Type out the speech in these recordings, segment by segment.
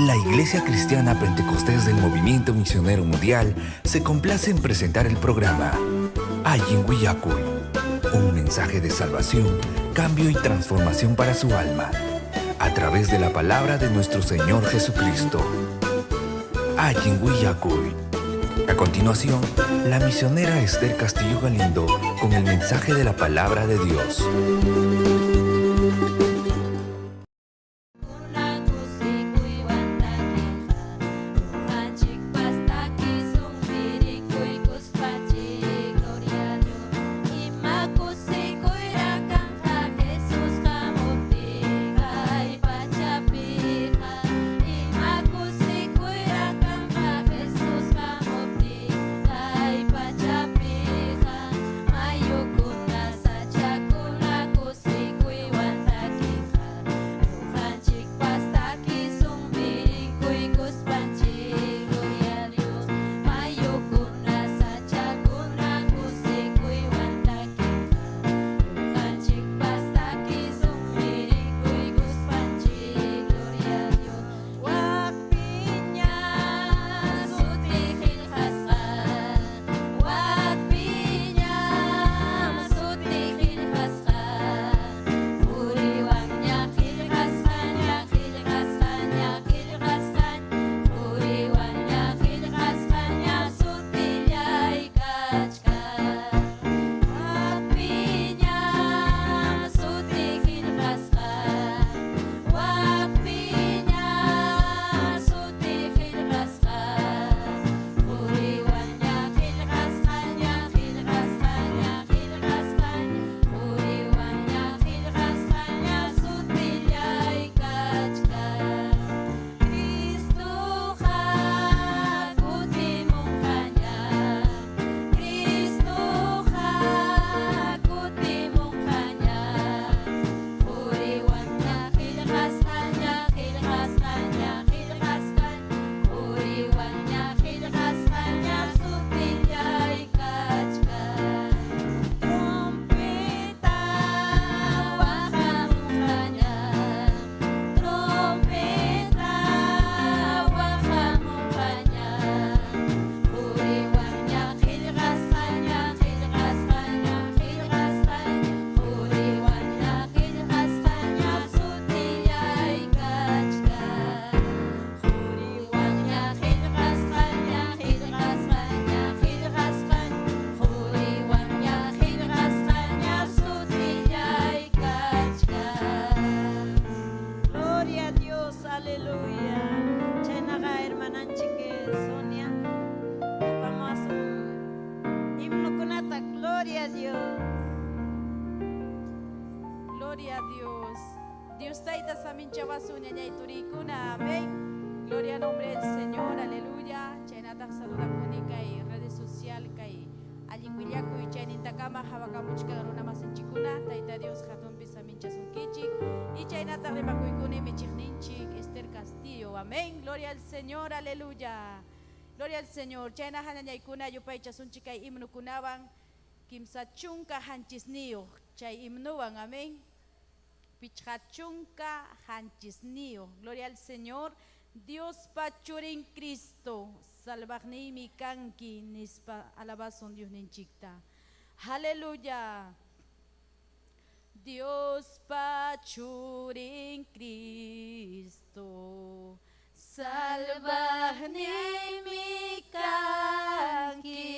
La Iglesia Cristiana Pentecostés del Movimiento Misionero Mundial se complace en presentar el programa Allin Willakuy, un mensaje de salvación, cambio y transformación para su alma, a través de la palabra de nuestro Señor Jesucristo. Allin Willakuy. A continuación, la misionera Esther Castillo Galindo con el mensaje de la palabra de Dios. Gloria a Dios. Dios Taita saminchawasun ñañay turikuna. Amén. Gloria al nombre del Señor. Aleluya. Chaynataq saludakuni kay redes social kay allin willakuy chaynintakama hawakamuchkan runa masinchikuna. Tayta Dios hatunpi saminchasunkichik. Y chaynataq rimakuykuni michiqninchik Esther Castillo. Amén. Gloria al Señor. Aleluya. Gloria al Señor. Chayna hañañaykuna yupaychasunchik kay himnukunawan kimsa chunka hanchisniyuq chay himnuwan. Amén. Pichqa chunka hanchisniyuq. Gloria al Señor. Dios pa churin Cristo, salvaqniymi kanki nispa alabasun Dios ninchikta. Aleluya. Dios pa churin Cristo, salvaqniymi kanki.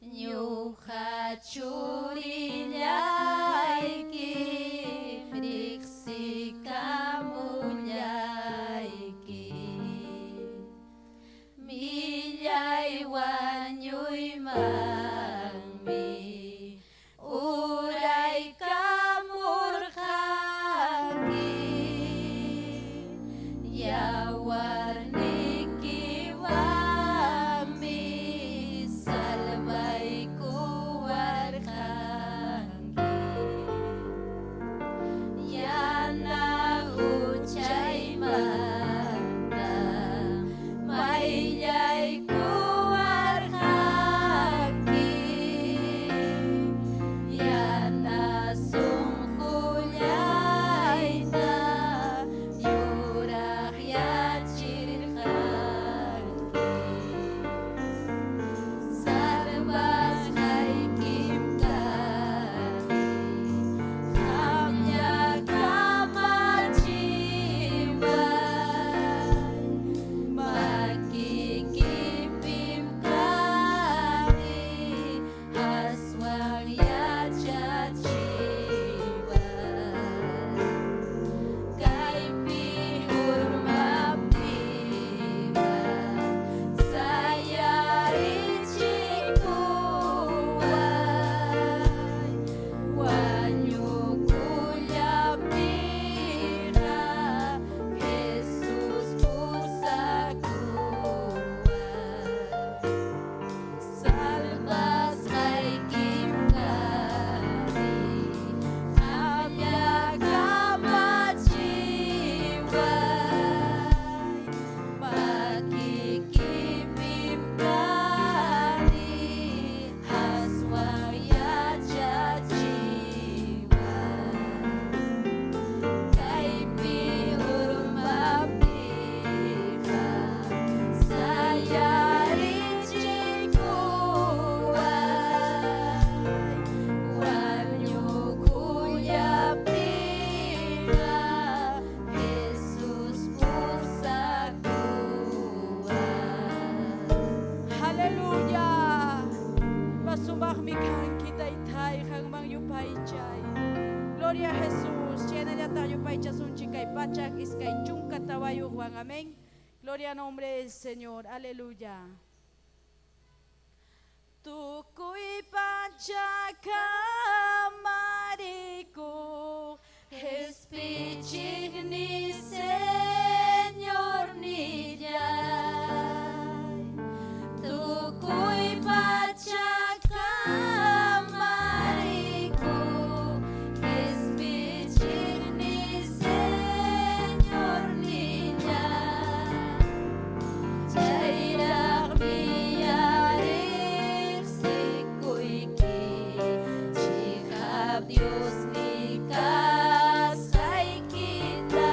Ñuqa churillayki riqsikamulayki. Millay wañuymanmi uraykamurqanki. Yawarnikiwanmi salvaykuwarqanki. Yana huchaymanta mayllaykuwarqanki. Yana sunqullayta tawayuqwan. Amén. Gloria a nombre del Señor. Aleluya. Tukuy pacha kamarikuq Qespichiqniy Señornillay. Tukuy pacha kamarikuq Qespichiqniy Señornillay. Chayraqmi riqsikuyki cheqap Diosmi kasqaykita.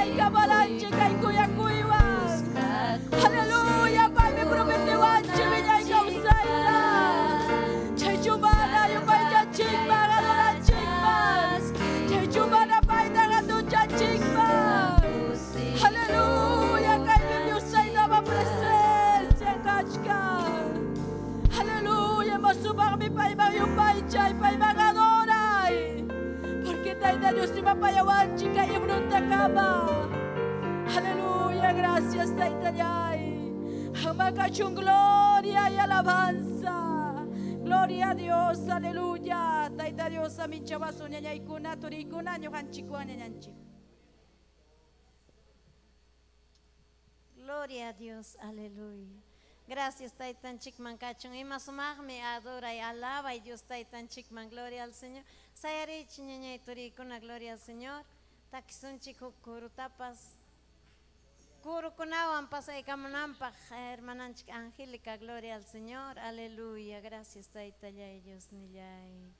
Wiñaykaparanchik kay kuyakuywan. Aleluya, paymi prometewanchik wiñay kawsayta. Chaychu mana yupaychanchikman, adoranchikman. Chaychu mana payta hatunchanchikman. Aleluya, kaymi Dios Taytapa presencia kachkan. Aleluya, masupaqmi payman yupaychay, payman adoray. Porque Tayta Dios rimapayawanchik kay himnuntakama. Aleluya, gracias Taytallay. Qamman kachun gloria y alabanza. Gloria a Dios, aleluya. Tayta Dios, saminchawasun ñañaykuna, turiykuna, ñuqanchikwan ñañanchik. Gloria a Dios, aleluya. Gracias Taytanchikman kachun. Ima sumaqmi adoray, alabay Dios Taytanchikman. Gloria al Señor. Sayarichi ñañay turiykuna, gloria al Señor. Takisunchik huk kurutapas. Kurukunawan pasaykamunanpaq hermananchik Angélica, gloria al Señor. Aleluya. Gracias Taytallay, Dios nillay.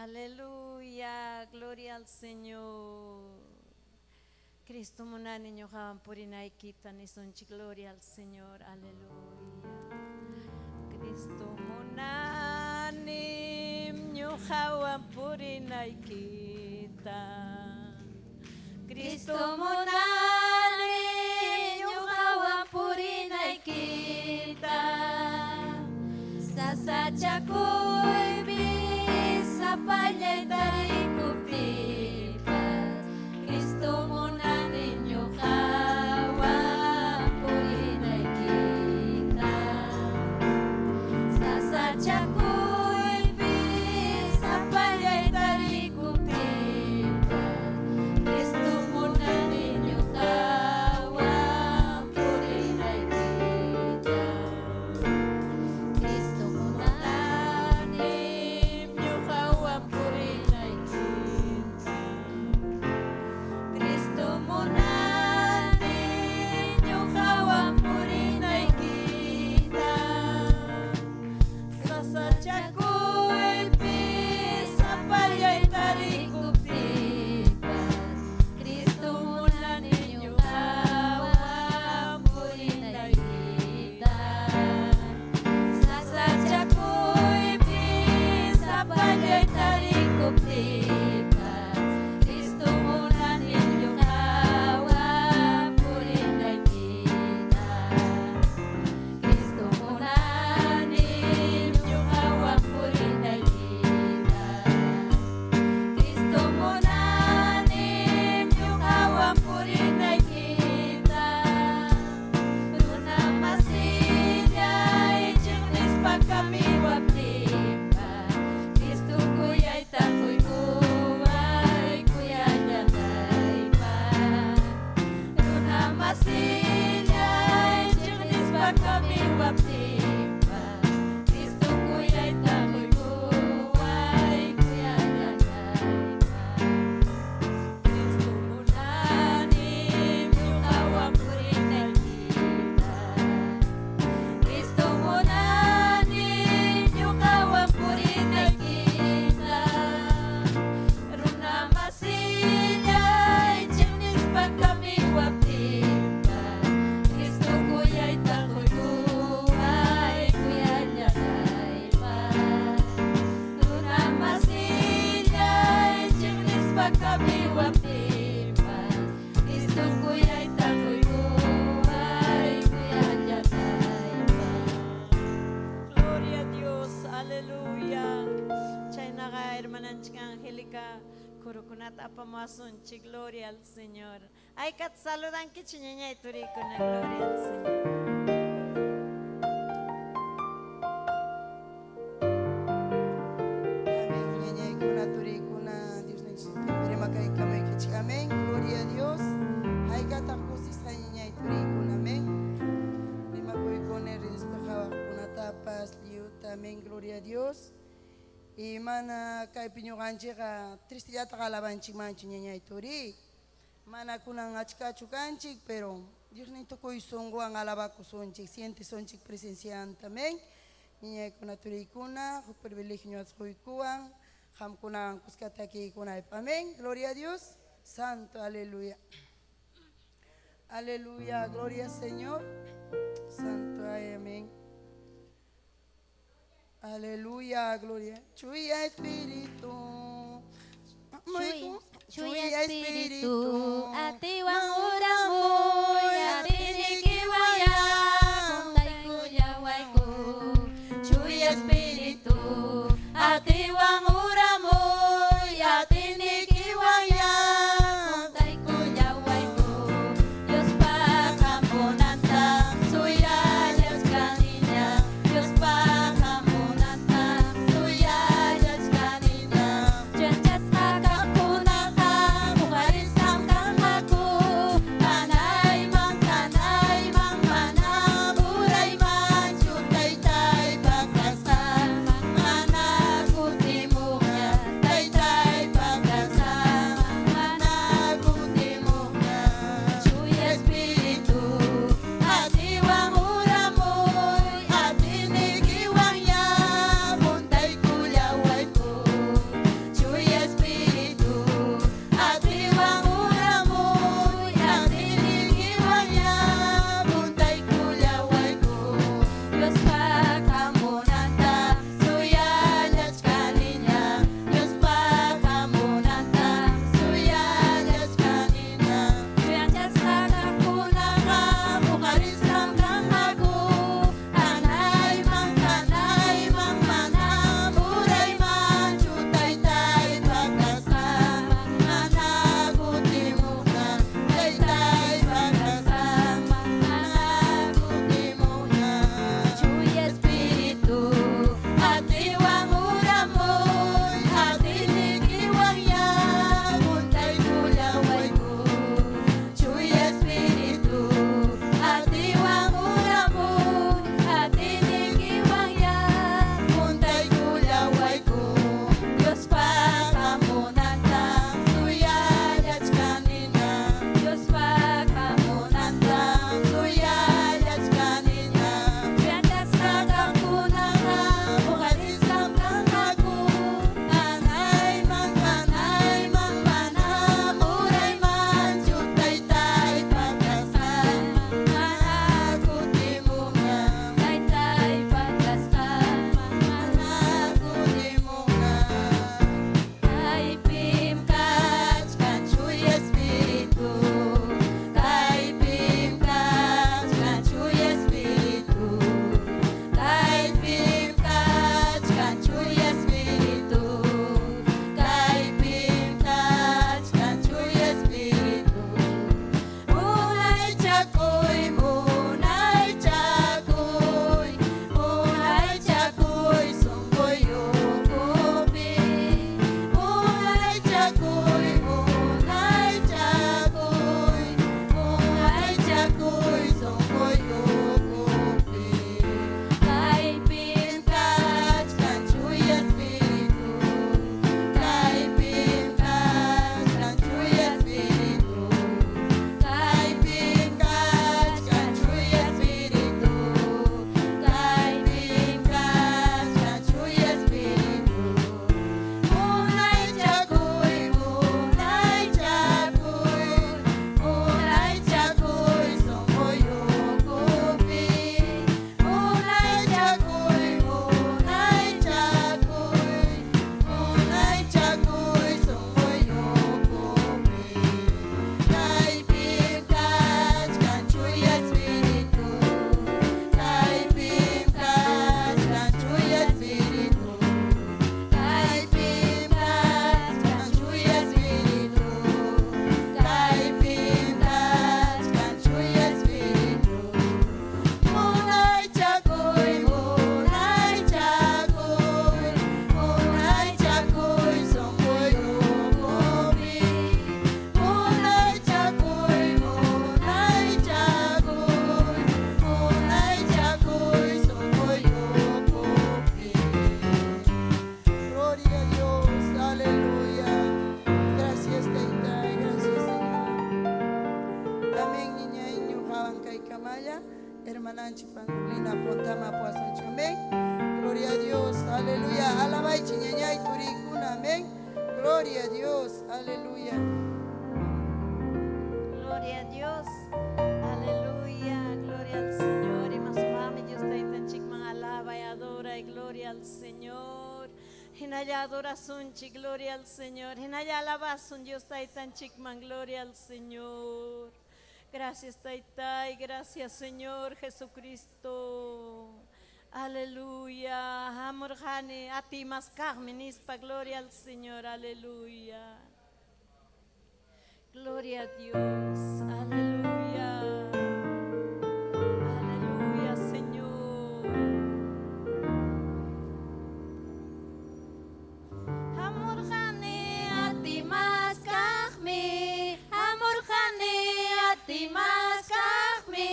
Aleluya, gloria al Señor. Cristo munani ñuqawan purinaykita nisunchik, gloria al Señor, aleluya. Cristo munani ñuqawan purinaykita. Cristo munani ñuqawan purinaykita. Sasachakuypi sapallay tarikuptiypas, Cristo munani ñuqawan purinaykita. Sasachakuypi sapallay tarikuptiypas, Cristo munani ñuqawan purinaykita. Cristo munani ñuqawan purinaykita. Cristo munani ñuqawan purinaykita. Sasachakuypi sapallay tarikuptiypas, Cristo munani ñuqawan purinaykita. Sasachakuypi sapallay tarikuptiypas, Cristo munani ñuqawan purinaykita. Cristo munani ñuqawan purinaykita. Cristo munani ñuqawan purinaykita. Runa masillay chiqnispa kamiwaptinpas, Cristo kuyayta quykuway kuyallanaypaq. Runa masillay chiqnispa kamiwaptinpas, Cristo kuyayta quykuway kuyallanaypaq. Cristo munani ñuqawan purinaykita. Cristo munani ñuqawan purinaykita. Runa masillay chiqnispa kamiwaptinpas, Cristo kuyayta quykuway kuyallanaypaq. Runa masillay chiqnispa kamiwaptinpas, Cristo kuyayta quykuway kuyallanaypaq. Gloria a Dios, aleluya. Chaynaqa hermananchik Angélica kurukunata apamuwasunchik, gloria al Señor. Aykat saludankichik ñañay turikuna, gloria al Señor. Amén. Ñañaykuna, turiykuna, Dios rimakaykamaykichik. Amén. Gloria a Dios. Haykataq kusisqa ñañay turiykuna. Amén. Rimakuykuna redespi qhawaqkunatapas lliwta. Amén. Gloria a Dios. Y mana kaypi ñuqanchikqa tristillataqa alabanchikmanchu ñañay turi. Mana kunan achkachu kanchik, pero Dios ni tukuy sunquwan alabakusunchik, sientisunchik presencianta. Amén. Ñañaykuna, turiykuna, huk privilegio ñuqatas quykuwan, qamkunawan kuska takiykunaypaq. Amén. Gloria a Dios. Santo, aleluya. Aleluya, gloria al Señor. Santo, ay, amén. Aleluya, gloria. Chuya Espíritu. Chuya Espíritu, atiwan uramuy, atinikiwaya, juntaykullawayku. Chuya Espíritu, atiwan uramuy, atinikiwaya, juntaykullawayku. Diospa hamunanta suyallachkaniña, Diospa hamunanta suyallachkaniña. Chanchasqa kaqkunaqa huqarisqam kanqaku, hanayman, hanayman, mana uraymanchu taytaypa kasqanman, mana kutimuqña, taytaypa kasqanman, mana kutimuqña. Chuya Espíritu, atiwan uramuy, atinikiwanya, juntaykullawayku. Chuya Espíritu, atiwan uramuy, atinikiwanya, juntaykullawayku. Diospa hamunanta suyallachkaniña, Diospa hamunanta suyallachkaniña. Chuyanchasqa kaqkunaqa huqarisqam kanqaku, hanayman, hanayman, mana uraymanchu taytaypa kasqanman, mana kutimuqña, taytaypa kasqanman, mana kutimuqña. Chuya Espíritu, atiwan uramuy, atinikiwanya, juntaykullawayku. Chuya Espíritu, atiwan uramuy, atinikiwanya, juntaykullawayku. Diospa hamunanta suyallachkaniña, Diospa hamunanta suyallachkaniña. Chuyanchasqa kaqkunaqa huqarisqam kanqaku, hanayman, hanayman, mana uraymanchu taytaypa kasqanman, mana kutimuqña, taytaypa kasqanman, mana kutimuqña. Kaypim kachkan Chuya Espíritu, kaypim kachkan Chuya Espíritu, kaypim kachkan Chuya Espíritu, kaypim kachkan Chuya Espíritu. Munaychakuy, munaychakuy, munaychakuy sunquy ukupi. Munaychakuy, munaychakuy, munaychakuy sunquy ukupi. Kaypim kachkan Chuya Espíritu, kaypim kachkan Chuya Espíritu, kaypim kachkan Chuya Espíritu, kaypim kachkan Chuya Espíritu. Munaychakuy, munaychakuy, munaychakuy sunquy ukupi. Munaychakuy, munaychakuy, munaychakuy sunquy ukupi. Kaypim kachkan Chuya Espíritu, kaypim kachkan Chuya Espíritu, kaypim kachkan Chuya Espíritu, kaypim kachkan Chuya Espíritu. Munaychakuy, munaychakuy, munaychakuy sunquy ukupi. Munaychakuy, munaychakuy, munaychakuy sunquy ukupi. Gloria a Dios, aleluya. Gracias, Tayta, gracias, Señor. Amén, ñañay, ñuqawan kaykamalla, hermananchik Pangulina Pontama apuwasunchik, amén. Gloria a Dios, aleluya. Alabaychik, ñañay, turikuna, amén. Gloria a Dios, aleluya. Gloria a Dios. al Señor. Hinalla adorasunchik, gloria al Señor. Hinalla alabasun Dios taytanchikman, gloria al Señor. Gracias Taytay, gracias Señor Jesucristo. Aleluya. Hamurqani atiy maskaqmi nispa, gloria al Señor, aleluya. Gloria a Dios, aleluya. Aleluya, Señor. Hamurqani atiy maskaqmi, hamurqani atiy maskaqmi,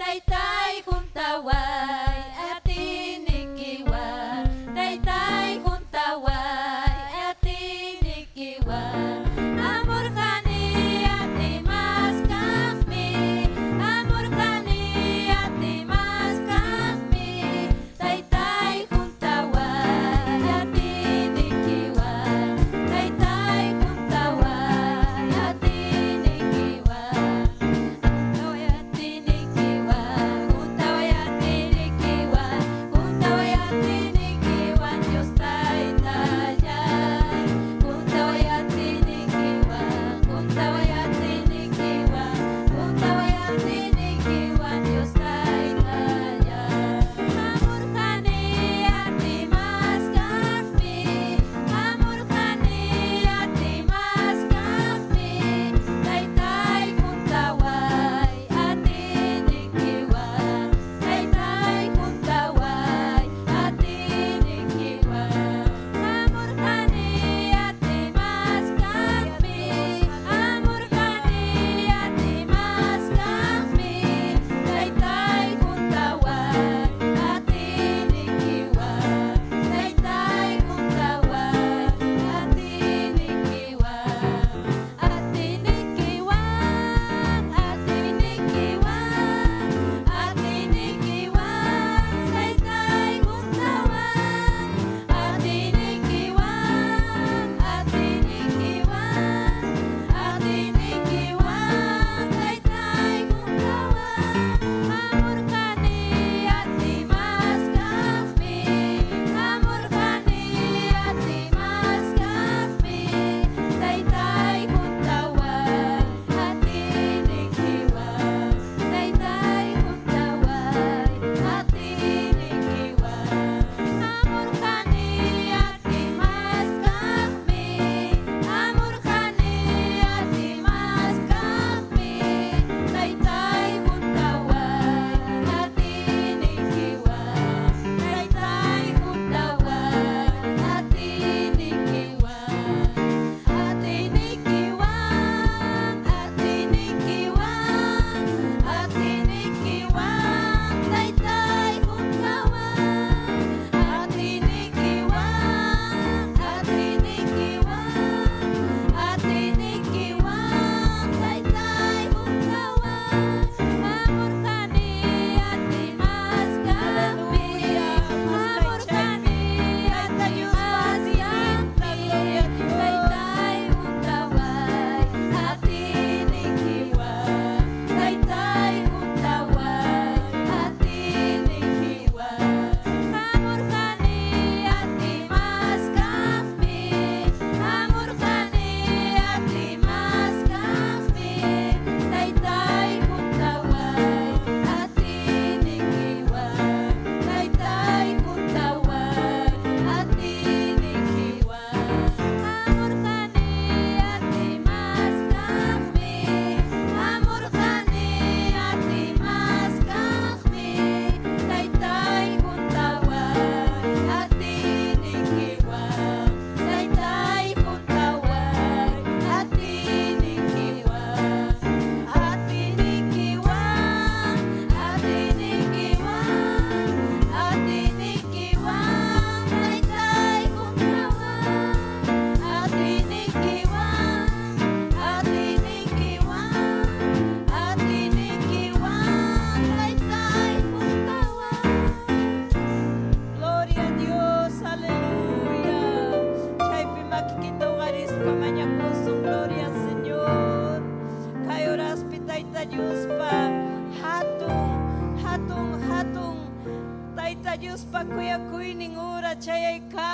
taytay huntaway atiynikiwan, taytay huntaway atiynikiwan. Hamurqani atiy maskaqmi.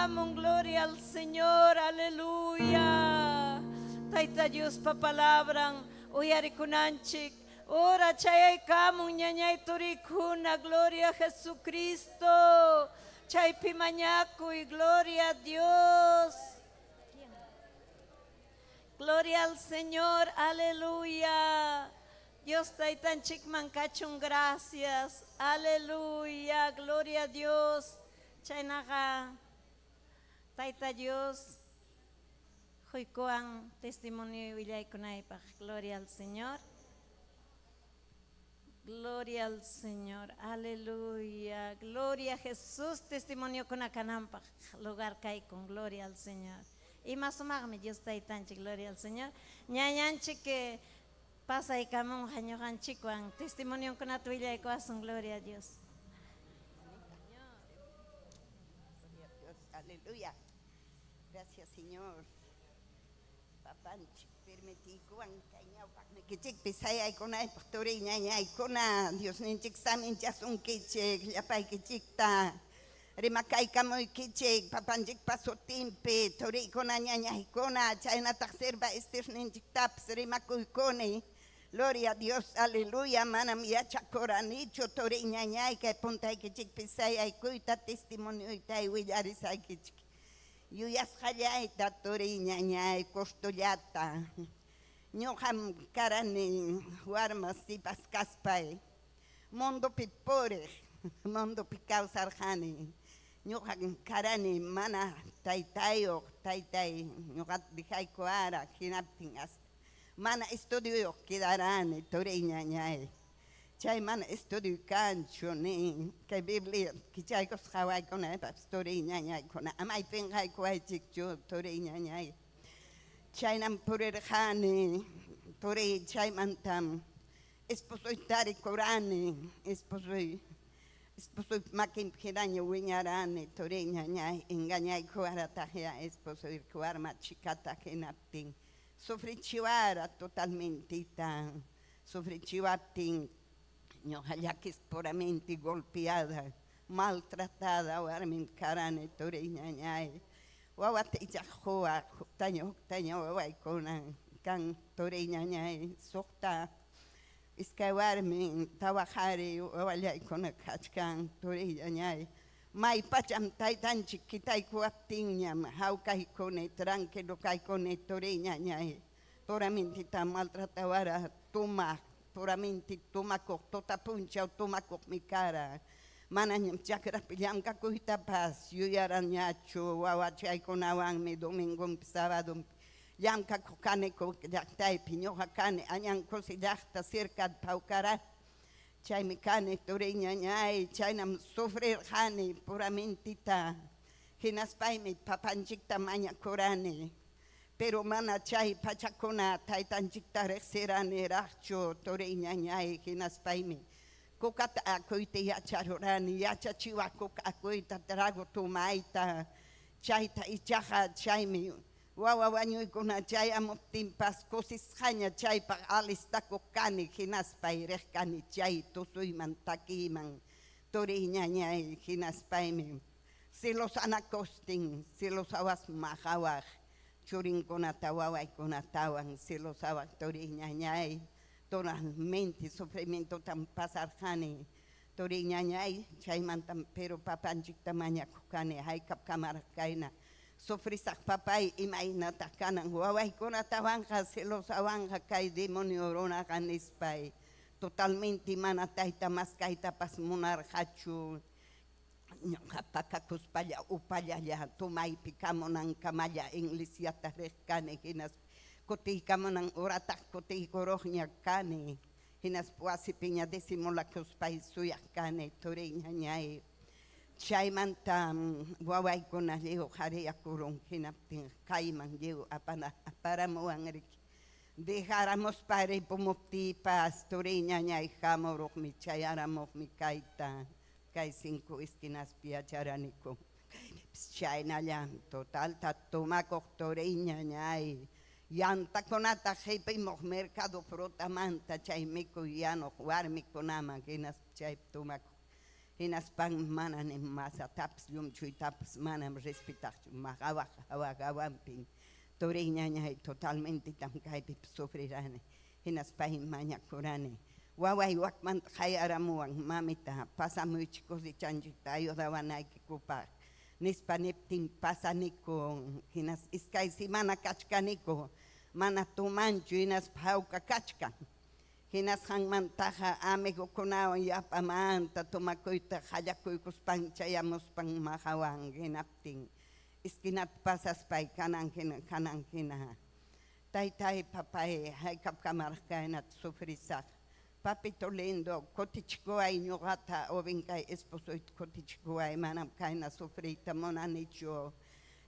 chayaykamun, gloria al Señor, aleluya. Tayta Diospa palabran uyarikunanchik. Ora chayaykamun ñañay turikuna, gloria a Jesucristo. Chaypi mañakuy, gloria a Dios. Gloria al Señor, aleluya. Dios taytanchikman kachun gracias. Aleluya, gloria a Dios. Chaynaqa Tayta Dios quykuwan testimonio willaykunaypaq. Gloria al Señor. Gloria al Señor, aleluya. Gloria a Jesús, testimonio kananpaq lugar kaykun, gloria al Señor. Ima sumaqmi Dios taytanchik, gloria al Señor. Ñañanchik que pasaykamunqa ñuqanchikwan testimoniokunata willaykuwasun, gloria a Dios. Gloria a Dios, aleluya. Gracias, Señor. Papanchik permitiykuwan kay ñawpaqnikichikpi sayaykunaypaq turiy ñañaykuna Diosninchik saminchasunkichik llapaykichikta rimakaykamuykichik papanchikpa sutinpi turiykuna ñañaykuna chaynataq sirva Estherninchiktapas rimakuykuni. Gloria a Dios, aleluya, manam yachakuranichu turiy ñañay kay puntaykichikpi sayaykuyta testimonioyta willarisaykichik. Yuyasqallayta turiy ñañay cortollata. Ñuqam karani warma sipas kaspay. Mundopi puriq, mundopi kawsarqani. Ñuqam karani mana taytayuq, taytay ñuqata dejaykuwara hinaptin hasta mana estudioyuq quedarani turiy ñañay. Chay mana estudio kanchu ni kay Biblia kichaykusqa qhawaykunaypaqpas turiy ñañaykuna amay pinqaykuwaychikchu turiy ñañay. Chaynam purirqani turiy chaymantam esposoyta rikurani esposoy esposoy makinpi hinaña wiñarani turiy ñañay engañaykuwarataqya esposoy warma chikata hinaptin sufrichiwara totalmentita sufrichiwaptin ñuqa llakisqa puramente golpeada maltratada warmin karani turiy ñañay wawata ichaqa quwaq huktaña huktaña wawaykuna kan turiy ñañay suqta iskay warmin tawa qhari wawallaykuna kachkan turiy ñañay may pacham taytanchik kitaykuwaptinñam hawkaykuni tranquilo kaykuni turiy ñañay puramentita maltratawara tumaq puramente tumakuq tuta punchaw tumakuqmi kara manañam chakrapi llamkakuytapas yuyarañachu wawachaykunawanmi domingonpi sabadonpi llamkakuq kaniku llaqtaypi ñuqa kani Añankusi llaqta cerca de Paucará chaymi kani turiy ñañay chaynam sufrirqani puramentita hinaspaymi papanchikta mañakurani pero mana chay pachakuna taytanchikta riqsiraniraqchu turiy ñañay hinaspaymi kukata akuyta yacharurani yachachiwaq kuka akuyta trago tumayta chayta ichaqa chaymi wawa wañuykuna chayamuptinpas kusisqaña chaypaq alistakuq kani hinaspay riq kani chay tusuyman takiyman turiy ñañay hinaspaymi celosanakustin celosawas maqawaq churinkunata wawaykunatawan celosawaq turiy ñañay totalmente sufrimientotam pasarqani turiy ñañay chaymantam pero papanchikta mañakuq kani haykapkamaraq kayna sufrisaq papay imaynataq kanan wawaykunatawanqa celosawanqa kay demonio runaqa nispay totalmente mana tayta maskaytapas munarqachu ñuqa pakakuspalla upallalla tumaypi kamunankamalla iglesiata riq kani hinaspa kutiykamunan horataq kutiykuruqña kani hinaspa wasipiña disimulakuspay suyaq kani turiy ñañay chaymanta wawaykuna lliw qhariyakurun hinaptin kayman lliw aparamuwan riki dejaramuspa ripumuptiypas turiy ñañay hamuruqmi chayaramuqmi kayta kay cinco esquinaspi yacharaniku chaynalla totalta tumakuq turiy ñañay yantakunata qipimuq mercado frutamanta chay mikuy yanuq warmikunaman hinaspa chaypi tumakuq Hinaspanmi mana ni masatapas llumchuytapas manam respetaqchu maqawaq hawa hawanpim. Turiy ñañay totalmentetam kaypipas sufrirani. Hinaspaymi mañakurani. Waway wakmanta qayaramuwan mamita pasamuychik cosechanchikta ayudawanaykikupaq nispa niptin pasaniku. Hinas iskay semana kachkaniku mana tumanchu hinaspa hawka kachkan. Hinasqanmantaqa amigukunawan yapamanta tomakuyta qallakuykuspan chayamuspan maqawan hinaptin esquinata pasaspay kanan hina kanan hina. Taytay, papay, haykapkamaraq kaynata sufrisaq. Papito lindo, kutichikuway ñuqata ovinkay esposoyta kutichikuway manam kayna sufriyta munanichu.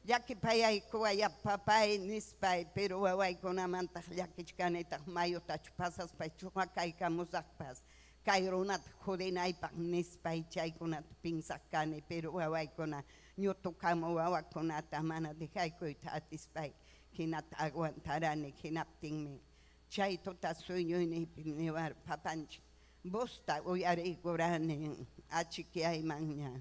Llakipayaykuway papay nispay, pero wawaykunamantaq llakichkanitaq mayutachu pasaspay chuqakaykamusaqpas kay runata jodinaypaq nispay chaykunata pinsaq kani, pero wawaykuna ñutukamu wawakunata mana dejaykuyta atispay hinata aguantarani. Hinaptinmi chay tuta sueñoyniypi niwar papanchik vosta uyariykurani achikyaymanña.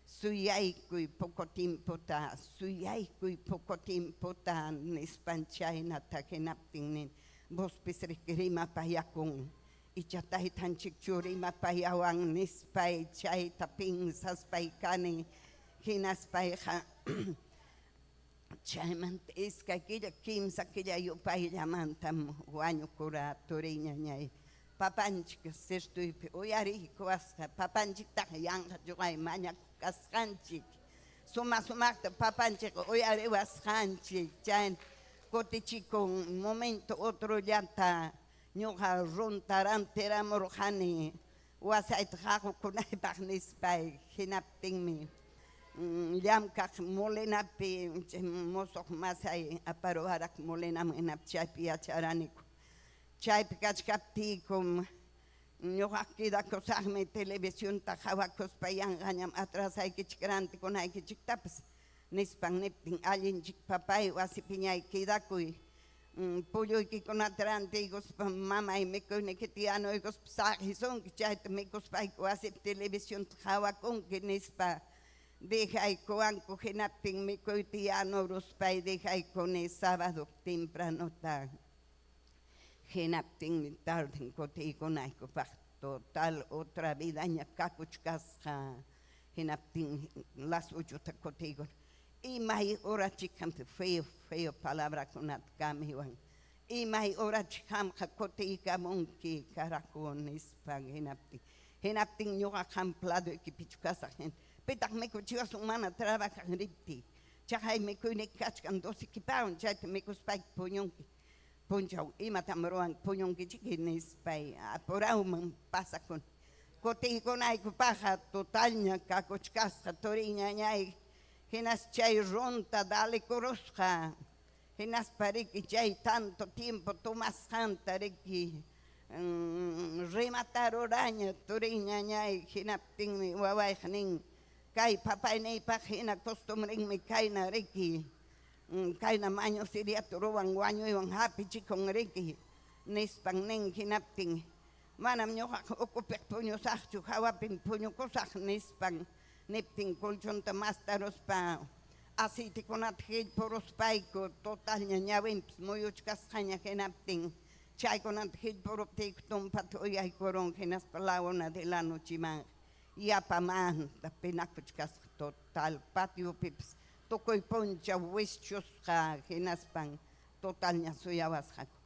Suyaykuy poco tiempota, suyaykuy poco tiempota nispan chaynata. Hinaptin nin vospis rimapayakun icha taytanchikchu rimapayawan nispay chayta pinsaspay kani. Hinaspayqa chaymanta iskay killa kimsa killa yupayllamantam wañukura turiy ñañay. Papanchik sirtuypi uyariykuwasqa papanchiktaqa yanqa lluqay mañakuq kasqanchik suma sumaqta papanchik uyariwasqanchik. Chay kutichikun momento otro llata ñuqa runta rantiramurqani wasayta qaqukunaypaq nispay. Hinaptinmi llamkaq molinapi musuq masay aparuwarak molinaman hinapi chaypi yacharaniku. Chaypi kachkaptiykum ñuqa quedakusaqmi televisionta qawakuspa yanqañam atrasaykichik rantikunaykichiktapas nispan niptin allinchik papay wasipiñay quedakuy polluykikunata rantiykuspa mamay mikuynikita yanuykuspa saqisunki chayta mikuspayki wasipi televisionta qawakunki nispa dejaykuwanku. Hinaptin mikuyta yanuruspay dejaykuni sábado tempranota. Hinaptinmi tarden kutiykunaykupaq total otra vidaña kakuchkasqa. Hinaptin las ochota kutiykun imay horachik feo feo palabrakunata kamiwan imay horachik qamqa kutiykamunki carajo nispan. Hinaptin ñuqa qampa ladoykipichu kasaq pitaq mikuchiwasun mana trabajaq riptiy chaqay mikuyniki kachkan docekipawan chayta mikuspayki puñunki punchaw imatam ruwanki puñunkichiki nispay apurawman pasakuni kutiykunaykupaqqa totalña kakuchkasqa turiy ñañay. Hinas chay ronta dalikurusqa hinaspa riki chay tanto tiempo tomasqanta riki remataruraña turiy ñañay. Hinaptinmi wawayqa nin kay papayniypaq hina costumbrenmi kayna riki kayna mañoseriata ruwan wañuywan hapichikun riki nispan nin. Hinaptin manam ñuqaqa ukupiq puñusaqchu hawapim puñukusaq nispan niptin colchonta mastaruspa aceitekunata hillpuruspayku totalña ñawinpas muyuchkasqaña. Hinaptin chaykunata hillpuruptiyku tumpata uyaykurun hinaspa la una de la nochiman yapamanta pinakuchkasqa total patiopipas tukuy punchaw wischusqa hinaspan totalña suyawasqaku.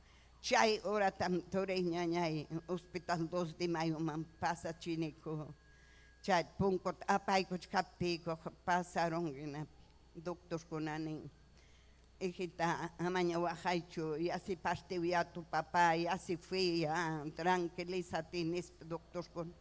Chay horatam turiy ñañay hospital 2 de Mayoman pasachiniku. Chay punkuta apaykuchkaptiyku pasaron hinapi doctorkuna nin hijita amaña waqaychu ya se partió ya tu papá, ya se fue, ya tranquilízate nispa doctorkuna.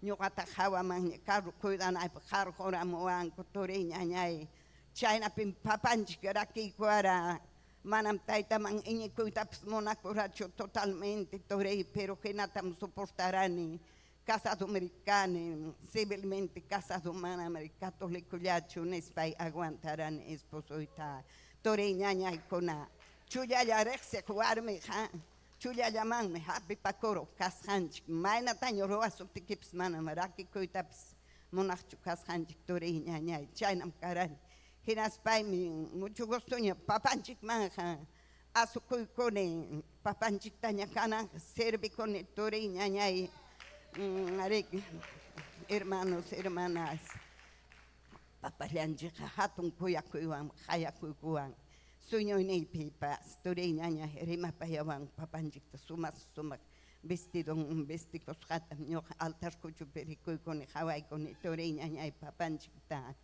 Ñuqataq hawamanña carro cuidanaypaq qarquramuwanku turiy ñañay. Chaynapim papanchik rakiykuwara manam taytaman iñikuytapas munakurachu totalmente turiy, pero hinatam soportarani. Casado kani civilmente casado manam catolicollachu nispay aguantarani esposoyta turiy ñañaykuna. Chullalla riqsiq warmiqa chullallamanmi hapipakuruq kasqanchik maynataña ruwasuptikipas manam rakikuytapas munaqchu kasqanchik turiy ñañay, chaynam karani. Hinaspaymi mucho gustoña papanchikmanqa asukuykuni, papanchiktaña kananqa servikuni turiy ñañay, ariki, hermanos, hermanas. Papallanchikqa hatun kuyakuywan qayakuykuwan sueñoyniypipas turiy ñañay rimapayawan papanchikta sumaq sumaq vestidon vestikusqatam ñuqa altar kuchupi rikuykuni qawaykuni turiy ñañay papanchikta.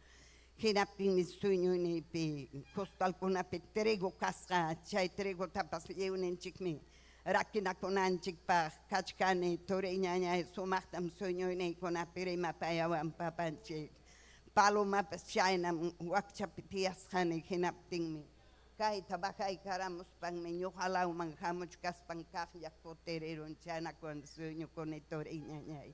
Hinaptinmi sueñoyniypi costalkunapi trigo kasqa, chay trigotapas lliwninchikmi rakinakunanchikpaq kachkani turiy ñañay sumaqtam sueñoyniykunapi rimapayawan papanchik. Palomapas chaynam wakchapi tiyasqani hinaptinmi kayta bajaykaramuspanmi ñuqa lawman hamuchkaspan kaqlla kutirirun chaynakuwan sueñokuni turiy ñañay.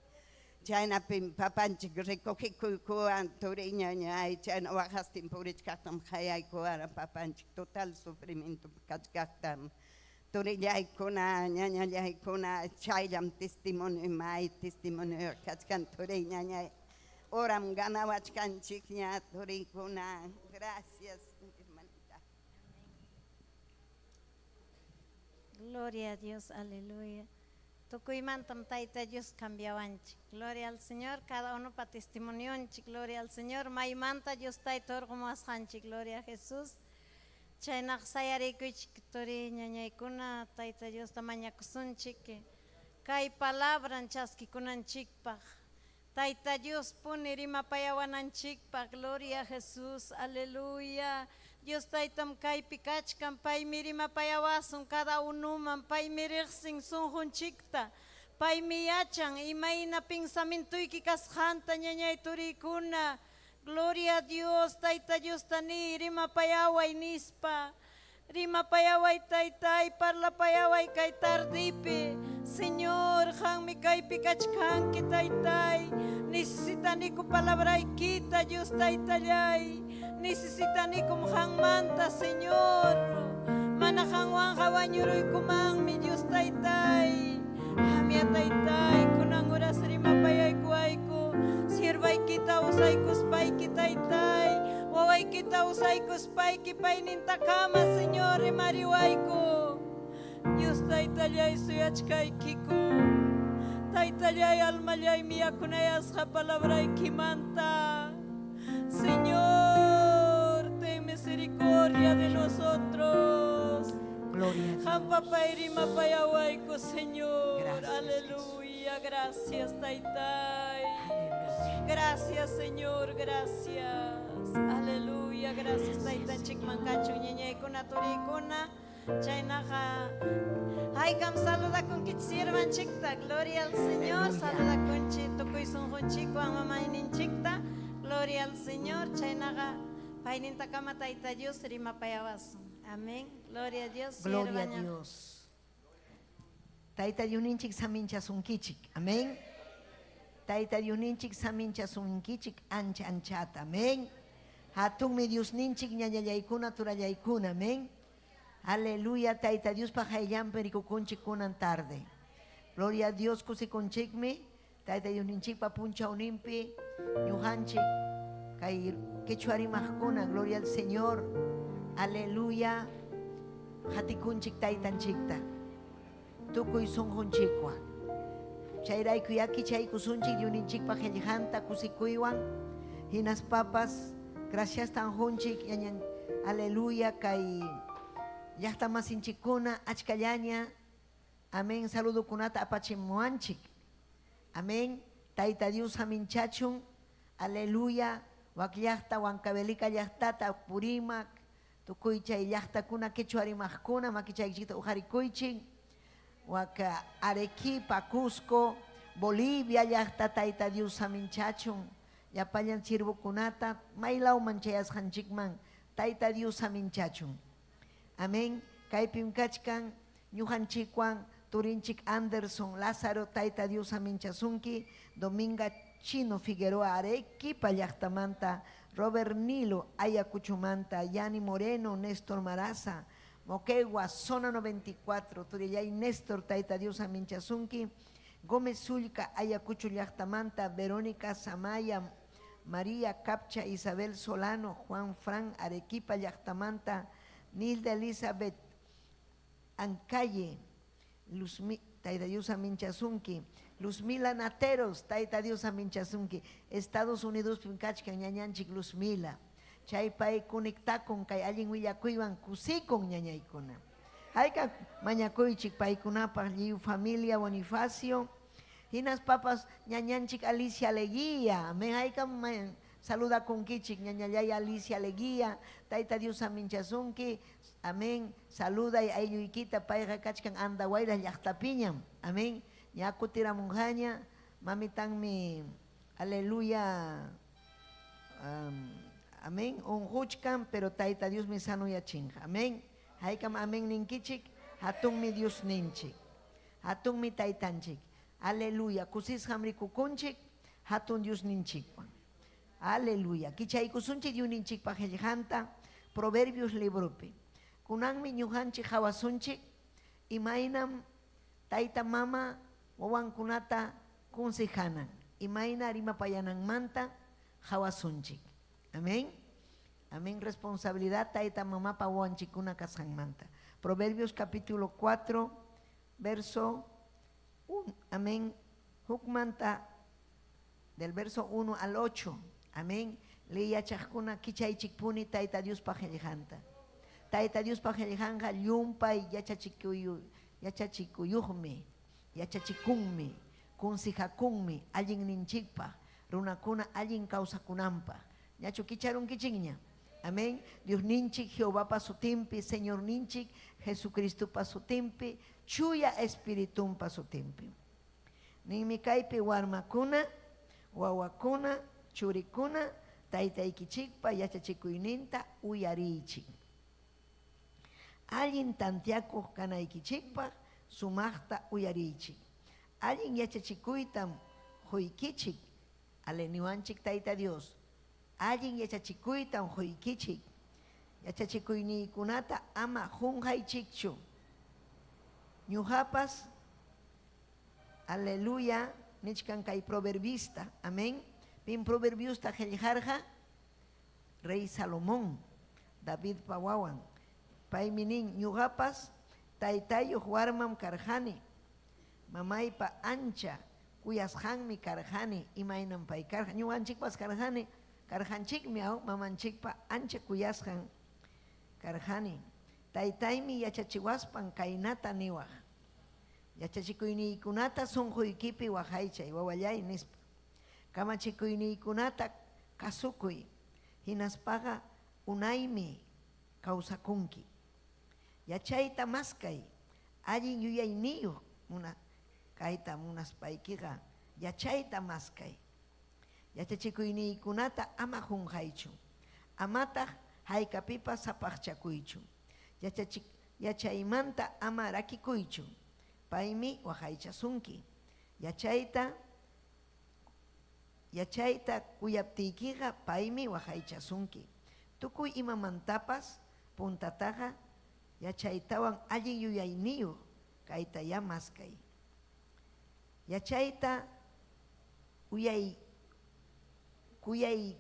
Chaynapim papanchik recogikuykuwan turiy ñañay, chayna waqastin purichkaqtam qayaykuwara papanchik total sufrimiento kachkaqtam. Turillaykuna, ñañallaykuna, chayllam testimonio may testimonio kachkan turiy ñañay. Oram ganawachkanchikña turiykuna. Gracias, hermanita. Gloria a Dios, aleluya. Tukuymantam Tayta Dios cambiawanchik. Gloria al Señor, cada uno pa testimonionchik. Gloria al Señor, maymanta Dios Tayta hurqumuwasqanchik. Gloria a Jesús. Chaynaqa sayarikuychik turi ñañaykuna, Tayta Diosta mañakusunchik. Kay palabran chaskikunanchikpaq. Tayta Dios puni rimapayawananchikpaq. Gloria a Jesús, aleluya. Dios Taytam kaypi kachkan, paymi rimapayawasun cada unuman, paymi riqsin sunqunchikta, paymi yachan imayna pensamientoyki kasqanta ñañay turiykuna. Gloria a Dios, Tayta Diosta niy rimapayaway nispa. Rimapayaway Taytay, parlapayaway kay tardipi. Señor, qanmi kaypi kachkanki Taytay. Necesitaniku palabraykita, Dios Taytallay. Necesitanikum qanmanta, Señor. Mana qanwanqa wañuruykumanmi, Dios Taytay. Qamya Taytay, kunan horas rimapayaykuwayku. Siervaykita usaykuspayki, Taytay. Wawaykita usaykuspayki, paynintakama, Señor, rimariwayku. Dios Taytallay, suyachkaykiku. Taytallay, almallaymi yakunayasqa palabraykimanta. Señor, ten misericordia de nosotros. Gloria a Dios. Qam papay rimapayawayku, Señor. Gracias, Aleluya. Gracias, Taytay. Aleluya. Gracias, Señor. Gracias. Aleluya. Gracias, Taytanchikman kachun ñañaykuna turiykuna. Chaynaqa haykam saludakunkichik siervanchikta. Gloria al Señor. Aleluya. Saludakunchik tukuy sunqunchikwan mamayninchikta. Gloria al Señor. Chaynaqa paynintakama Tayta Dios rimapayawasun. Amén. Gloria a Dios. Gloria a siervaña. Dios. Tayta Diosninchik saminchasunkichik. Amén. Tayta Diosninchik saminchasunkichik ancha anchata. Amén. Hatunmi Diosninchik ñañallaykuna turallaykuna. Amén. Aleluya. Tayta Diospa hayllanpi rikukunchik kunan tarde. Gloria a Dios kusikunchikmi. Tayta Diosninchikpa punchawninpi ñuqanchik kay quechua rimaqkuna. Gloria al Señor. Aleluya. Hatikunchik taytanchikta. Tukuy sunqunchikwan. Chayrayku yakichaykusunchik Diosninchikpa qillqanta kusikuywan. Hinaspapas gracias tanjunchik ñañan aleluya kay llaqtamasinchikkuna achkallaña. Amén. Saludukunata apachimuwanchik. Amén. Tayta Dios haminchachun. Aleluya. Wak llaqta, Huancavelica llaqtata, Purimac, tukuy chay llaqtakuna quechua rimaqkuna makichaykichikta uqarikuychik. Waka Arequipa, Cusco, Bolivia llaqta Tayta Dios haminchachun. Llapallan sirvukunata maylawman chayasqanchikman Tayta Dios haminchachun. Amén. Kaypim kachkan ñuqanchikwan turinchik Anderson Lázaro Tayta Dios haminchasunki, Dominga Chino Figueroa Arequipa llaqtamanta, Robert Nilo Ayacuchumanta, Yani Moreno, Néstor Maraza, Moquegua, Zona 94, Turillay Néstor Tayta Dios haminchasunki, Gómez Zulca Ayacucho llaqtamanta, Verónica Samaya María Capcha, Isabel Solano, Juan Fran, Arequipa llaqtamanta, Nilda Elizabeth Ancalle, Luzmi, Tayta Dios aminchasunki, Luzmila Nateros, Tayta Dios aminchasunki, Estados Unidos kachkan ñañanchik Luzmila, chay pay conectakun kay allin willakuywan kusikun ñañaykuna. Hayka mañakuychik paykunapaq lliw familia Bonifacio, hinaspapas ñañanchik Alicia Leguía, amén, hayka saludakunkichik ñañallay Alicia Leguía, Tayta Dios aminchasunki, amén, saluday aylluykita payqa kachkan Andahuaylas llaqtapiñam, amén, ña kutiramunqaña, mamitanmi, aleluya, amén, unquchkan, pero Tayta Diosmi sanuyachinqa, amén, haykam amén ninkichik, hatunmi Dios ninchik, hatunmi Taytanchik, aleluya, kusisqam rikukunchik, hatun Dios ninchikwan. Aleluya. Kichaykusunchik Diosninchikpa qillqanta Proverbios libropi. Kunanmi ñuqanchik hawasunchik imaynam tayta mama wawankunata consejanan. Imayna rimapayananmanta hawasunchik. Amén. Amén. Responsabilidad tayta mamapa wawanchikkuna kasqanmanta. Proverbios capítulo 4, verso 1. Amén. Hukmanta del verso 1 al 8. Amén. Liyachaqkuna kichaychikpuni Tayta Diospa qillqanta. Tayta Diospa qillqanqa llumpay yachachikuyuqmi, yachachikunmi, consejakunmi allinninchikpaq, runakuna allin kawsakunanpaq. Ñachu kicharunkichikña. Amén. Diosninchik Jehovapa sutinpi, Señorninchik Jesucristopa sutinpi, chuya espiritunpa sutinpi. Ninmi kaypi warmakuna, wawakuna, churikuna, taytaykichikpa yachachikuyninta uyariychik. Allin tantiakuq kanaykichikpaq sumaqta uyariychik. Allin yachachikuytam quykichik, aleniwanchik Tayta Dios. Allin yachachikuytam quykichik. Yachachikuyniykunata ama qunqaychikchu. Ñuqapas, aleluya, nichkan kay proverbista, amén. Pim proverbiosta qillqarqa? Rey Salomón, Davidpa wawan. Paymi nin, ñuqapas taytayuq warmam karqani, mamaypa ancha kuyasqanmi karqani, imaynam pay karqa. Ñuqanchikpas karqani, karqanchikmi aw mamanchikpa ancha kuyasqan karqani. Taytaymi yachachiwaspan kaynata niwaq, yachachikuyniykunata sunquykipi waqaychay, wawallay nispa. Kamachikuyniykunata kasukuy, hinaspaqa unaymi kawsakunki. Yachayta maskay, allin yuyayniyuq muna kayta munaspaykiqa yachayta maskay. Yachachikuyniykunata ama qunqaychu, amataq haykapipas sapaqchakuychu. Yachaymanta ama rakikuychu, paymi waqaychasunki. Yachayta yachayta kuyaptiykiqa paymi waqaychasunki. Tukuy imamantapas puntataqa yachaytawan allin yuyayniyuq kaytayá maskay. Yachayta uyay kuyay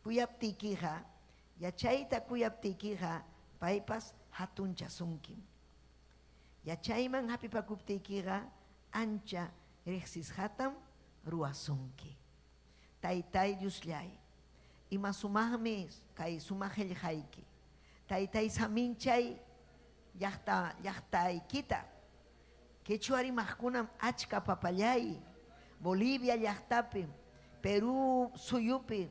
kuyaptiykiqa, yachayta kuyaptiykiqa paypas hatunchasunkim. Yachayman hapipakuptiykiqa ancha riqsisqatam ruwasunki. Taytay Diosllay, ima sumaqmi kay sumaq qillqayki. Taytay saminchay llaqta llaqtaykita. Quechua rimaqkunam achka papallay, Bolivia llaqtapi, Perú suyupi,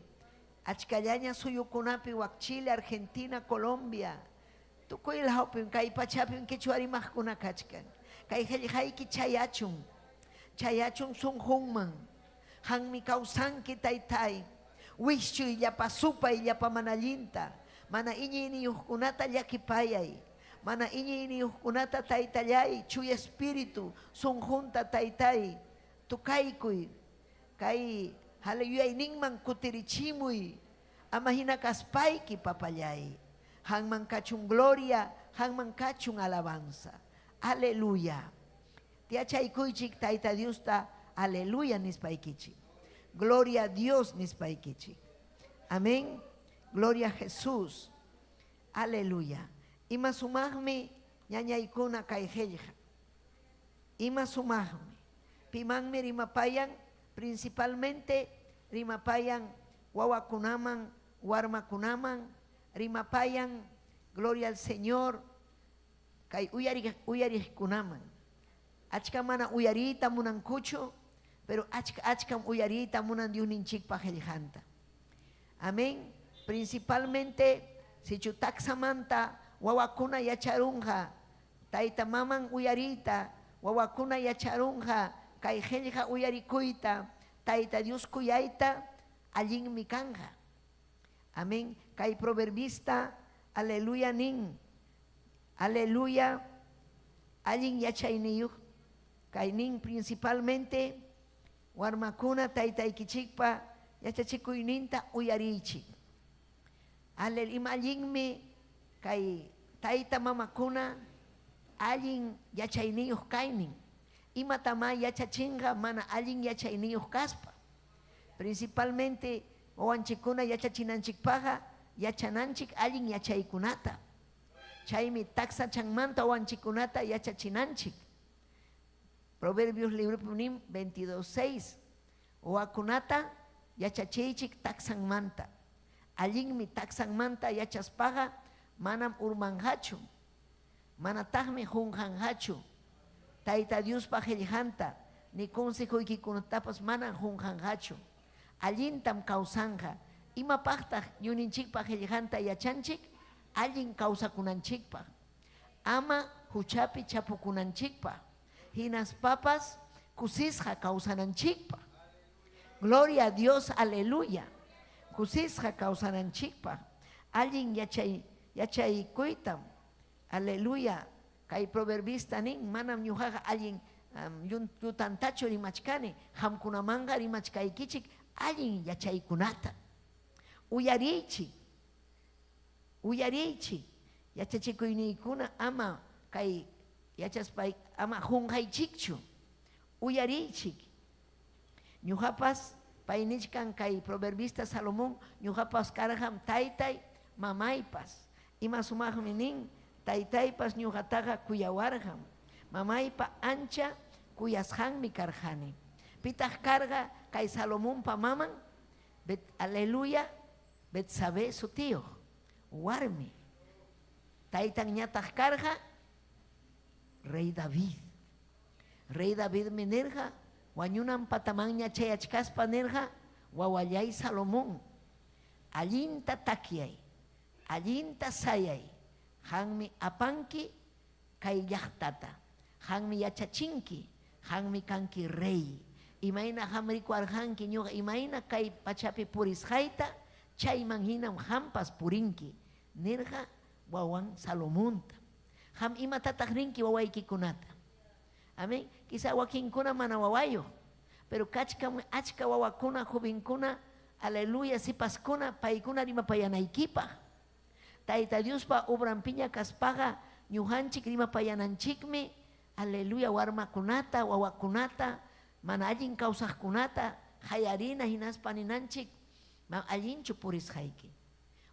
achkallaña suyukunapi wak Chile, Argentina, Colombia, tukuy lawpim kay pachapim quechua rimaqkuna kachkan. Kay qillqayki chayachun, chayachun sunqunman. Qanmi kawsanki taytay, wischuy llapa supay llapa mana allinta, mana iñiyniyuqkunata llakipayay, mana iñiyniyuqkunata taytallay, chuya espíritu sunqunta taytay, tukaykuy, kay yuyayninman kutirichimuy, ama hina kaspayki papallay. Qanman kachun gloria, qanman kachun alabanza. Aleluya. Tiyachaykuychik Tayta Diosta, aleluya nispaykichik. Gloria a Dios nispaykichik. Amén. Gloria a Jesús. Aleluya. Ima sumaqmi ñañaykuna kay qillqa. Ima sumaqmi. Pimanmi rimapayan, principalmente rimapayan wawakunaman, warmakunaman, rimapayan, gloria al Señor, kay uyariq uyariqkunaman. Achka mana uyariyta munankuchu, pero achka achkam uyariyta munan Diosninchikpa qillqanta. Amén. Principalmente sichu taksamanta wawakuna yacharunqa, tayta maman uyariyta, wawakuna yacharunqa kay qillqa uyarikuyta, Tayta Dios kuyayta allinmi kanqa. Amén. Kay proverbista, aleluya nin, aleluya, allin yachayniyuq kay nin principalmente warmakuna taytaykichikpa yachachikuyninta uyariychik. Alel ima allinmi kay tayta mamakuna allin yachayniyuq kaynin. Imatamá yachachinqa mana allin yachayniyuq kaspa. Principalmente wawanchikkuna yachachinanchikpaqqa yachananchik allin yachaykunata. Chaymi taksachanmanta wawanchikkunata yachachinanchik. Proverbios libropim nin 22.6, Wawakunata yachachiychik taksanmanta. Allinmi taksanmanta yachaspaqa manam urmanqachu, manataqmi qunqanqachu. Tayta Diospa qellqanta ni consejoykikunatapas manam qunqanqachu. Allintam kawsanqa. Imapaqtaq ñuninchikpa qellqanta yachanchik? Allin kawsakunanchikpaq. Ama huchapi chapukunanchikpaq. Hinaspapas kusisqa kawsananchikpaq. Gloria a Dios, aleluya. Kusisqa kawsananchikpaq. Allin yachay yachaykuytam, aleluya, kay proverbista nin, manam ñuqaqa allin llutantachu rimachkani, qamkunamanqa rimachkaykichik allin yachaykunata. Uyariychik, uyariychik, yachachikuyniykuna ama kay yachaspay ama qunqaychikchu. Uyariychik. Ñuqapas, pay nichkan kay proverbista Salomón, ñuqapas karqam taytay, mamaypas. Ima sumaqmi nin, taytaypas ñuqataqa kuyawarqam. Mamaypa ancha kuyasqanmi karqani. Pitaq karqa kay Salomonpa maman? Bet, aleluya, Betsabé sutiyuq warmi. Taytanñataq karqa rey David. Rey Davidmi nirqa, wañunan patamanña chayachkaspa nirqa, Wawalláy Salomón, allinta takyay, allinta sayay, qanmi apanki kay llaqtata, qanmi yachachinki, qanmi kanki rey. Imayna qam rikuwarqanki ñuqa imayna kay pachapi purisqayta, chayman hinam qampas purinki, nirqa wawan Salomonta. Qam imatataq rinki wawaykikunata? Amén. Quizá wakinkuna mana wawayuq, pero kachkan achka wawakuna, jovenkuna, aleluya, sipaskuna, paykuna rimapayanaykipaq. Tayta Diospa obranpiña kaspaqa ñuqanchik rimapayananchikmi, aleluya, warmakunata, wawakunata, mana allin kawsaqkunata qayarina hinaspa ninanchik, ma allinchu purisqayki.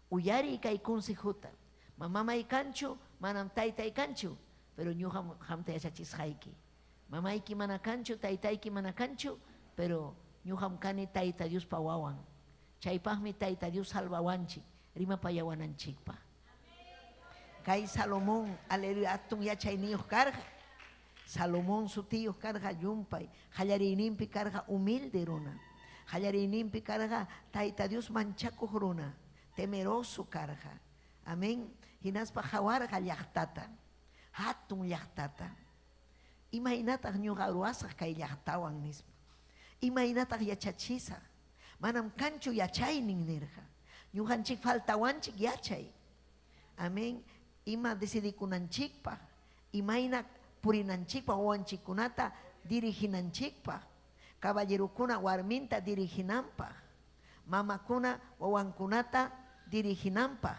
Uyariy kay consejota. Ma mamay kanchu, manam taytay kanchu, pero ñuqam qamta yachachisqayki. Mamayki mana kanchu, taytayki mana kanchu, pero ñuqam kani Tayta Diospa wawan. Chaypaqmi Tayta Dios salvawanchik, rimapayawananchikpaq. Kay Salomón, aleluya, hatun yachayniyuq karqa. Salomón sutiyuq karqa llumpay, qallariyninpi karqa humilde runa. Qallariyninpi karqa Tayta Dios manchakuq runa, temeroso karqa. Amén. Hinaspa qawarqa llaqtata, hatun llaqtata. Imaynataq ñuqa ruwasaq kay llaqtawan nispa. Imaynataq yachachisaq? Manam kanchu yachaynin nirqa. Ñuqanchik faltawanchik yachay. Amén. Ima decidikunanchikpaq, imayna purinanchikpaq, wawanchikkunata diriginanchikpaq, caballerokuna warminta diriginanpaq, mamakuna wawankunata diriginanpaq,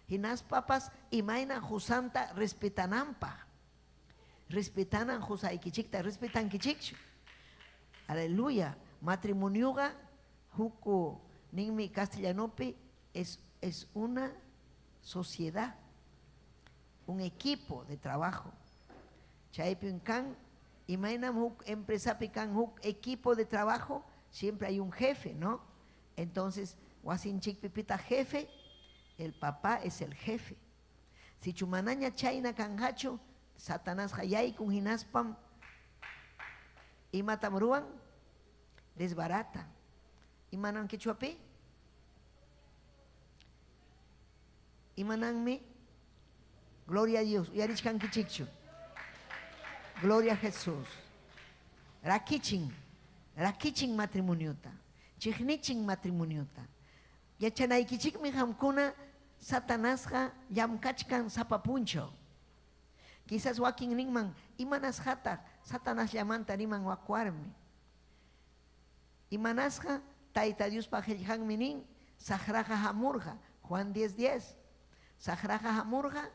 hinaspapas imayna qusanta respetananpaq. Respetanan qusaykichikta, respetankichikchu? Aleluya. Matrimonioqa huk ninmi castellanopi Es, es una sociedad, un equipo de trabajo. Chaypim kan, imaynam huk empresapi kan huk equipo de trabajo, siempre hay un jefe, ¿no? Entonces, wasinchikpi pitaq jefe, el papá es el jefe. Sichu manaña chayna kanqachu, Satanasqa yaykun hinaspam imatam ruwan? Desbarata. Imanan quechuapi? Imananmi? Gloria a Dios. Uyarichkankichikchu. Gloria a Jesús. Rakichin. Rakichin matrimoniota. Chiqnichin matrimoniota. Yachanaykichikmi qamkuna Satanasqa llamkachkan sapa punchaw. Quizás wakin ninman, imanasqataq Satanasllamanta riman wak warmi. Imanasqa Tayta Diospa qillqanmi nin, saqraqa hamurqa, Juan 10:10. Saqraqa hamurqa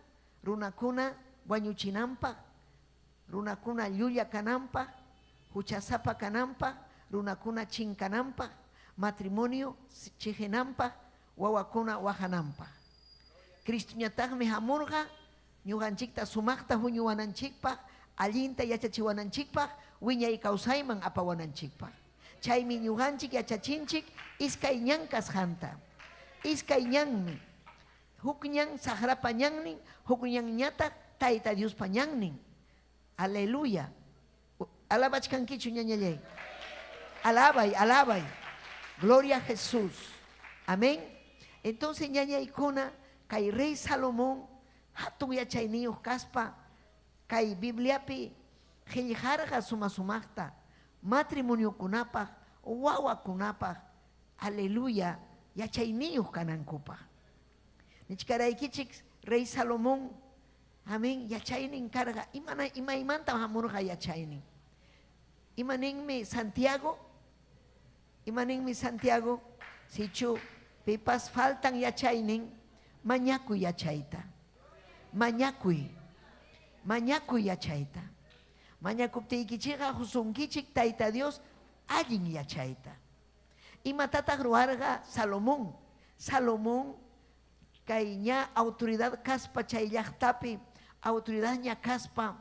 runakuna wañuchinanpaq, runakuna llulla kananpaq, huchasapa kananpaq, runakuna chinkananpaq, matrimonio chiqinanpaq, wawakuna waqananpaq. Cristoñataqmi hamurqa ñuqanchikta sumaqta huñuwananchikpaq, allinta yachachiwananchikpaq, wiñay kawsayman apawananchikpaq. Chaymi ñuqanchik yachachinchik iskay ñan kasqanta. Iskay ñanmi. Huk ñan saqrapa ñannin, huk ñanñataq Tayta Diospa ñannin. Aleluya. Alabachkankichu ñañallay. Alabay, alabay. Gloria a Jesús. Amén. Entonces ñañaykuna, kay rey Salomón hatun yachayniyuq kaspa kay Bibliapi qillqarqa suma-sumaqta matrimoniokunapaq, wawakunapaq, aleluya, yachayniyuq kanankupaq. Nichkaraykichik rey Salomón, amén, yachaynin karqa. Imana, imaymantam hamurqa yachaynin? Ima ninmi Santiago? Ima ninmi Santiago? Sichu pipas faltan yachaynin, mañakuy yachayta. Mañakuy. Mañakuy yachayta. Mañakuptiykichikqa husunkichik Tayta Dios allin yachayta. Imatataq ruwarqa Salomón? Salomón kay ña autoridad kaspa chay llaqtapi autoridadña kaspa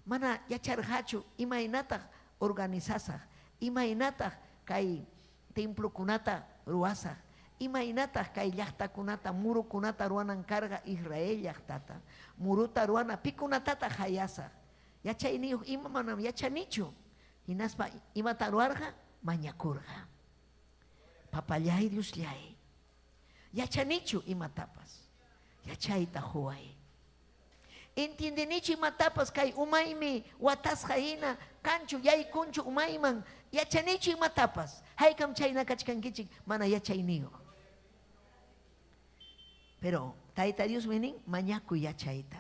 mana yacharqachu imaynataq organizasaq, imaynataq kay templokunata ruwasaq, imaynataq kay llaqtakunata murukunata ruwanan karqa Israel llaqtata, muruta ruwana pikunatataq qayasaq, yachayniyuq ima manam yachanichu. Hinaspa imata ruwarqa? Mañakurqa. Papallay Diosllay, yachanichu imatapas, yachayta quway. Entiendenichu imatapas kay umaymi watasqa hina kanchu, yaykunchu umayman, yachanichu imatapas. Haykam chayna kachkankichik mana yachayniyuq. Pero Tayta Diosmi nin, mañakuy yachayta.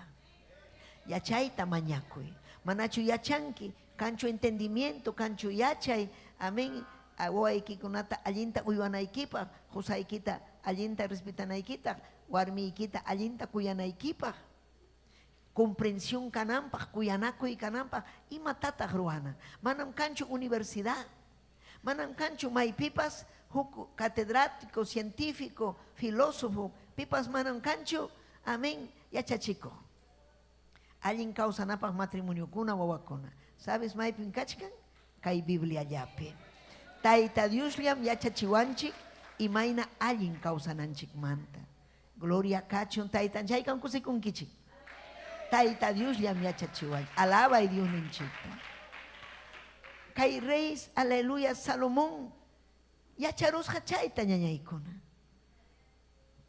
Yachayta mañakuy. Manachu yachanki, kanchu entendimiento, kanchu yachay, amén, wawaykikunata allinta uywanaykipaq, qusaykita allinta respetanaykitaq, warmiykita allinta kuyanaykipaq, comprensión kananpaq, kuyanakuy kananpaq, imatataq ruwana? Manam kanchu universidad, manam kanchu maypipas huk catedrático, científico, filósofo, pipas manam kanchu, amén, yachachikuq. Allin kawsanapaq matrimoniokuna, wawakuna. Sabes maypim kachkan? Kay Bibliallapi. Tayta Diosllam yachachiwanchik imayna allin kawsananchikmanta. Gloria kachun Taytanchik. Haykam kusikunkichik? Tayta Diosllam yachachiwanchik. Alabay Diosninchikta. Kay rey, aleluya, Salomón yacharusqa chayta ñañaykuna.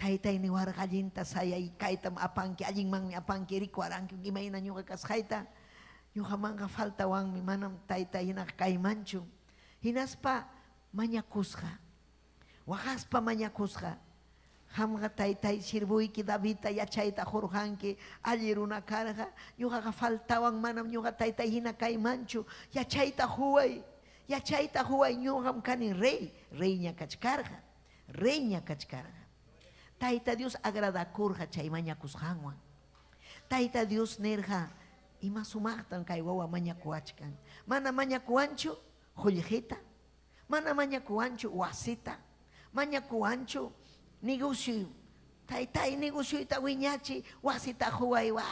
Taytay niwarqa allinta sayay, kaytam apanki, allinmanmi apanki, rikuwaranki imayna ñuqa kasqayta. Ñuqamanqa faltawanmi, manam taytay hinaqa kaymanchu. Hinaspa mañakusqa, waqaspa mañakusqa. Qamqa taytay sirvuyki Davidta yachayta qurqanki, alli runa karqa. Ñuqaqa faltawan, manam ñuqa taytay hina kaymanchu. Yachayta quway, yachayta quway, ñuqam kani rey, reyña kachkarqa. Reyña kachkarqa. Tayta Dios agradakurqa chay mañakusqanwan. Tayta Dios nirqa, Ima sumaqtam kay wawa mañakuwachkan. Mana mañakuwanchu qullqita, mana mañakuwanchu wasita, mañakuwanchu Negocioy, taytay negocioyta wiñachiy, wasita quway, wa,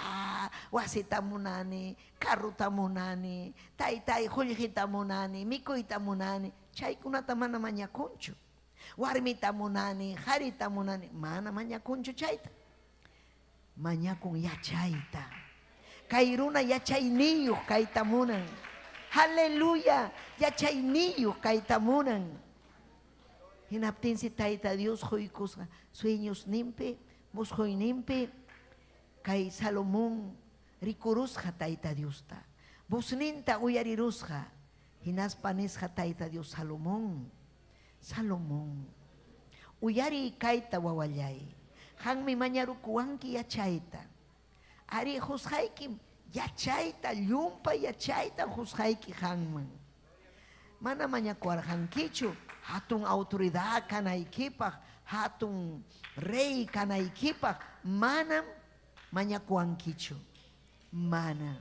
wasita munani, carrota munani, taytay qullqita munani, mikuyta munani, chaykunata mana mañakunchu. Warmita munani, qarita munani, mana mañakunchu chayta. Mañakun yachayta. Kay runa yachayniyuq kayta munan. Aleluya, yachayniyuq kayta munan. Hinaptinsi Tayta Dios quykusqa sueñosninpi, musquyninpi kay Salomón rikurusqa Tayta Diosta. Vozninta uyarirusqa. Hinaspa nisqa Tayta Dios Salomón, Salomón, uyariy kayta wawallay, qanmi mañarukuwanki yachayta. Arí, qusqaykim yachayta, llumpay yachaytam qusqayki qanman. Mana mañakuwarqankichu hatun autoridad kanaykipaq, hatun rey kanaykipaq, manam mañakuwankichu. Mana.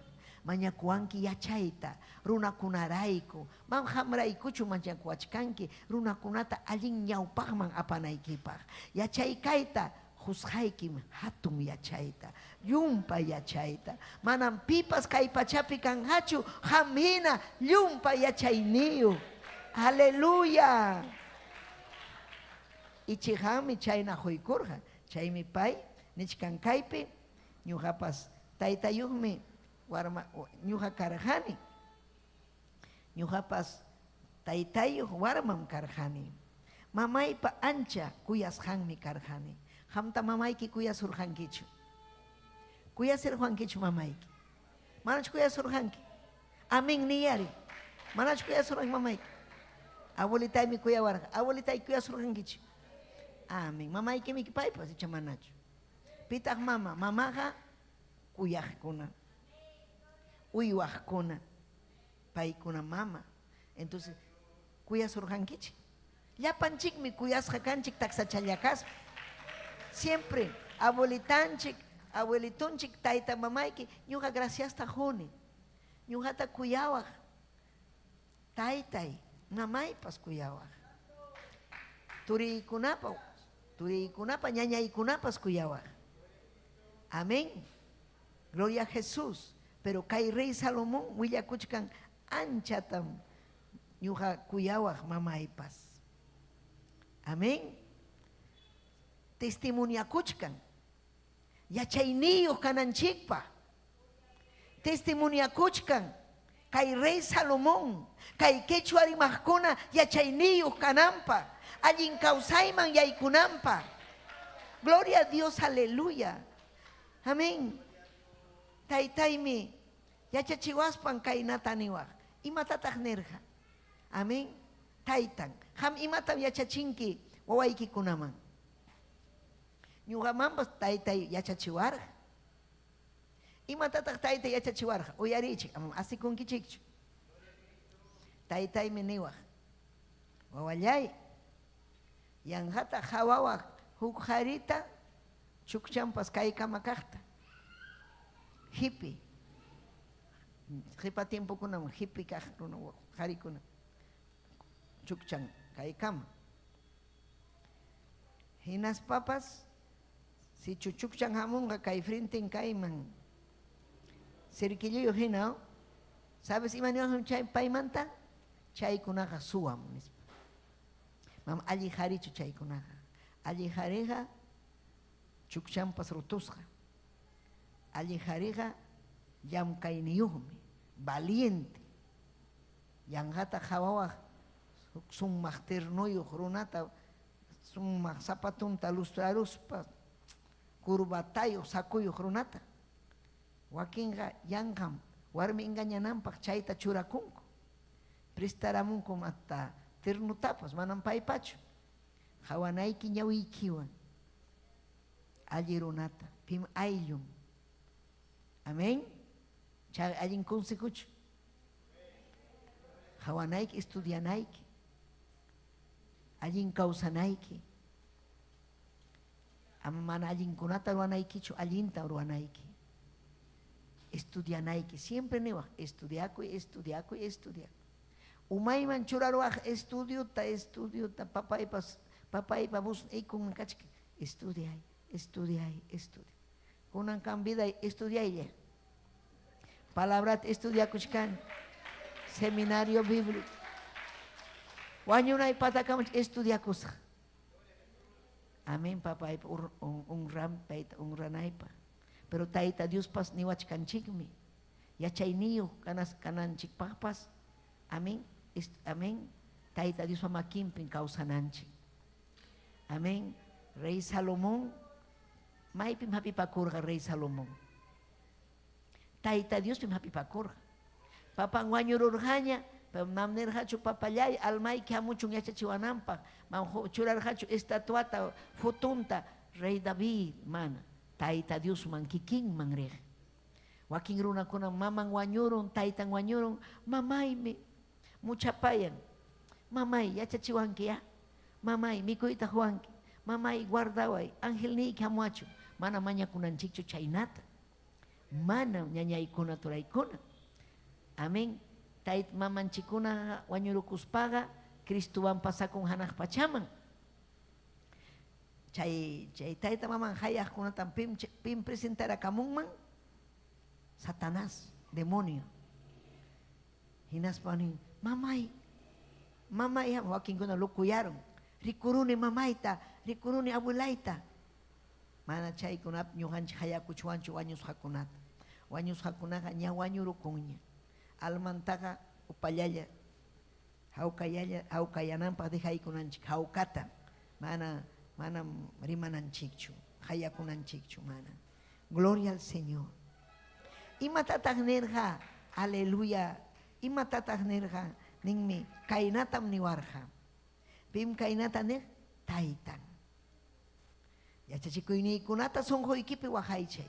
Mañakuwanki yachayta, runakunarayku. Mam qamraykuchu mañakuwachkanki runakunata allin ñawpaqman apanaykipaq. Yachay kayta qusqaykim hatun yachayta, llumpay yachayta. Manam pipas kay pachapi kanqachu qam hina llumpay yachayniyuq. Aleluya! Ichiqanmi chayna quykurqa. Chaymi pay nichkan kaypi Ñuqapas taytayuqmi warma ñuqa karqani. Ñuqapas taytayuq warmam karqani. Mamaypa ancha kuyasqanmi karqani. Qamta mamayki kuyasurqankichu? Kuyasirqankichu mamayki? Manachu kuyasurqanki? Amén niyari. Manachu kuyasurqanki mamayki? Abuelitaymi kuyawarqa. Abuelitay kuyasurqankichu? Amén. Mamaykimiki paypas icha manachu? Pitaq mama? Mamaqa kuyaqkuna, uywaqkuna, paykuna mama. Entonces, kuyasurqankichik. Llapanchikmi kuyasqa kanchik taksachalla kaspa. Siempre abuelitanchik, abuelitunchik, tayta mamayki, ñuqa graciasta quni. Ñuqata kuyawaq taytay, mamaypas kuyawaq. Turiykunapa, turiykunapa, ñañaykunapas kuyawaq. Amén. Gloria a Jesús. Pero kay rey Salomón willakuchkan anchatam ñuqa kuyawaq mamaypas. Amén. Testimoniakuchkan. Yachayniyuq kananchikpaq. Testimoniakuchkan kay rey Salomón, kay quechua rimaqkuna yachayniyuq kananpaq, allin kawsayman yaykunanpaq. Gloria a Dios, aleluya. Amén. Taytaymi yachachiwaspan kaynata niwaq. Imatataq nirqa? Amén. Taytan, qam imatam yachachinki wawaykikunaman? Ñuqamanpas taytay yachachiwarqa. Imatataq tayta yachachiwarqa? Uyariychik, amam asikunkichikchu. Taytaymi niwaq, wawallay, yanqata qawawaq huk qarita chukchanpas kaykama kaqta. Hipi. Qipa tiempokunam hipi kaq runa qarikuna chukchan kaykama. Hinaspapas Sichu chukchan hamunqa kay frenten kayman cerquilluyuq hina, ¿sabes ima niwaqmi chay paymanta? Chaykunaqa suwam, nispa. Mam alli qharichu chaykunaqa. Alli qhariqa chukchanpas rutusqa. Alli qhariqa llamkayniyuqmi, valiente. Yanqata qhawawaq huk sumaq ternuyuq runata Sumaq zapatunta lustraruspa curvatayuq, sacuyuq runata. Wakinqa yanqam warmi engañananpaq chayta churakunku. Prestaramunkum hasta ternutapas, manam paypachu. Qawanayki ñawiykiwan alli runata, pim ayllun. Amén. Chay allin consejochu. Qawanayki, estudianayki. Allin kawsanayki. Ama mana allinkunata ruwanaykichu, allinta ruwanayki. Estudianayki. Siempre niwaq, estudiakuy, estudiakuy, estudiakuy. Umayman churaruwaq estudiota, estudiota, papaypas, papaypa bus ikun kachkan. Estudiay, estudiay, estudiay. Kunan viday estudiaylla. Palabrata estudiakuchkani. Seminario bíblico. Wañunaypatakama estudiakusaq. Amén, papaypa honranpayta honranaypaq. Pero Tayta Diospas niwachkanchikmi. Yachayniyuq kanas kananchikpaqpas. Amén. Amén. Tayta Diospa makinpim kawsananchik. Amén. Rey Salomón, maypim hapipakurqa Rey Salomón? Tayta Diospim hapipakurqa. Papan wañururqaña, pero mam nirqachu papallay almayki hamuchun yachachiwananpaq, mam churarqachu estatuata, fotonta, Rey David mana, Tayta Diosman kikinman riq. Wakin runakunam maman wañurun, taytan wañurun, mamaymi muchapayan. Mamay, yachachiwanki ya. Mamay, mikuyta quwanki. Mamay, guardaway, angelniyki hamuwachun. Mana mañakunanchikchu chaynata. Manam ñañaykuna turaykuna. Amén. Tayt mamanchikkuna wañurukuspaqa Cristowan pasakun hanaq pachaman. Chay chay tayta maman hayaqkunatam pim pim presentarakamunman? Satanás, demonio. Hinaspa nin, mamay, mamay, wakinkuna lokuyarun. Rikuruni mamayta, rikuruni abuelayta. Mana chaykunapi ñuqanchik hayakuchwanchu wañusqakunata. Wañusqakunaqa ña wañurukunña. Almantaqa upallalla hawkayalla hawkayananpaq dejaykunanchik hawkata. Mana manam rimananchikchu, hayakunanchikchu mana. Gloria al Señor. Imatataq nirqa? Aleluya. Imatataq nirqa? Ninmi, kaynatam niwarqa. Pim kaynata niq? Taytan. Yachachikuyniykunata sunquykipi waqaychay.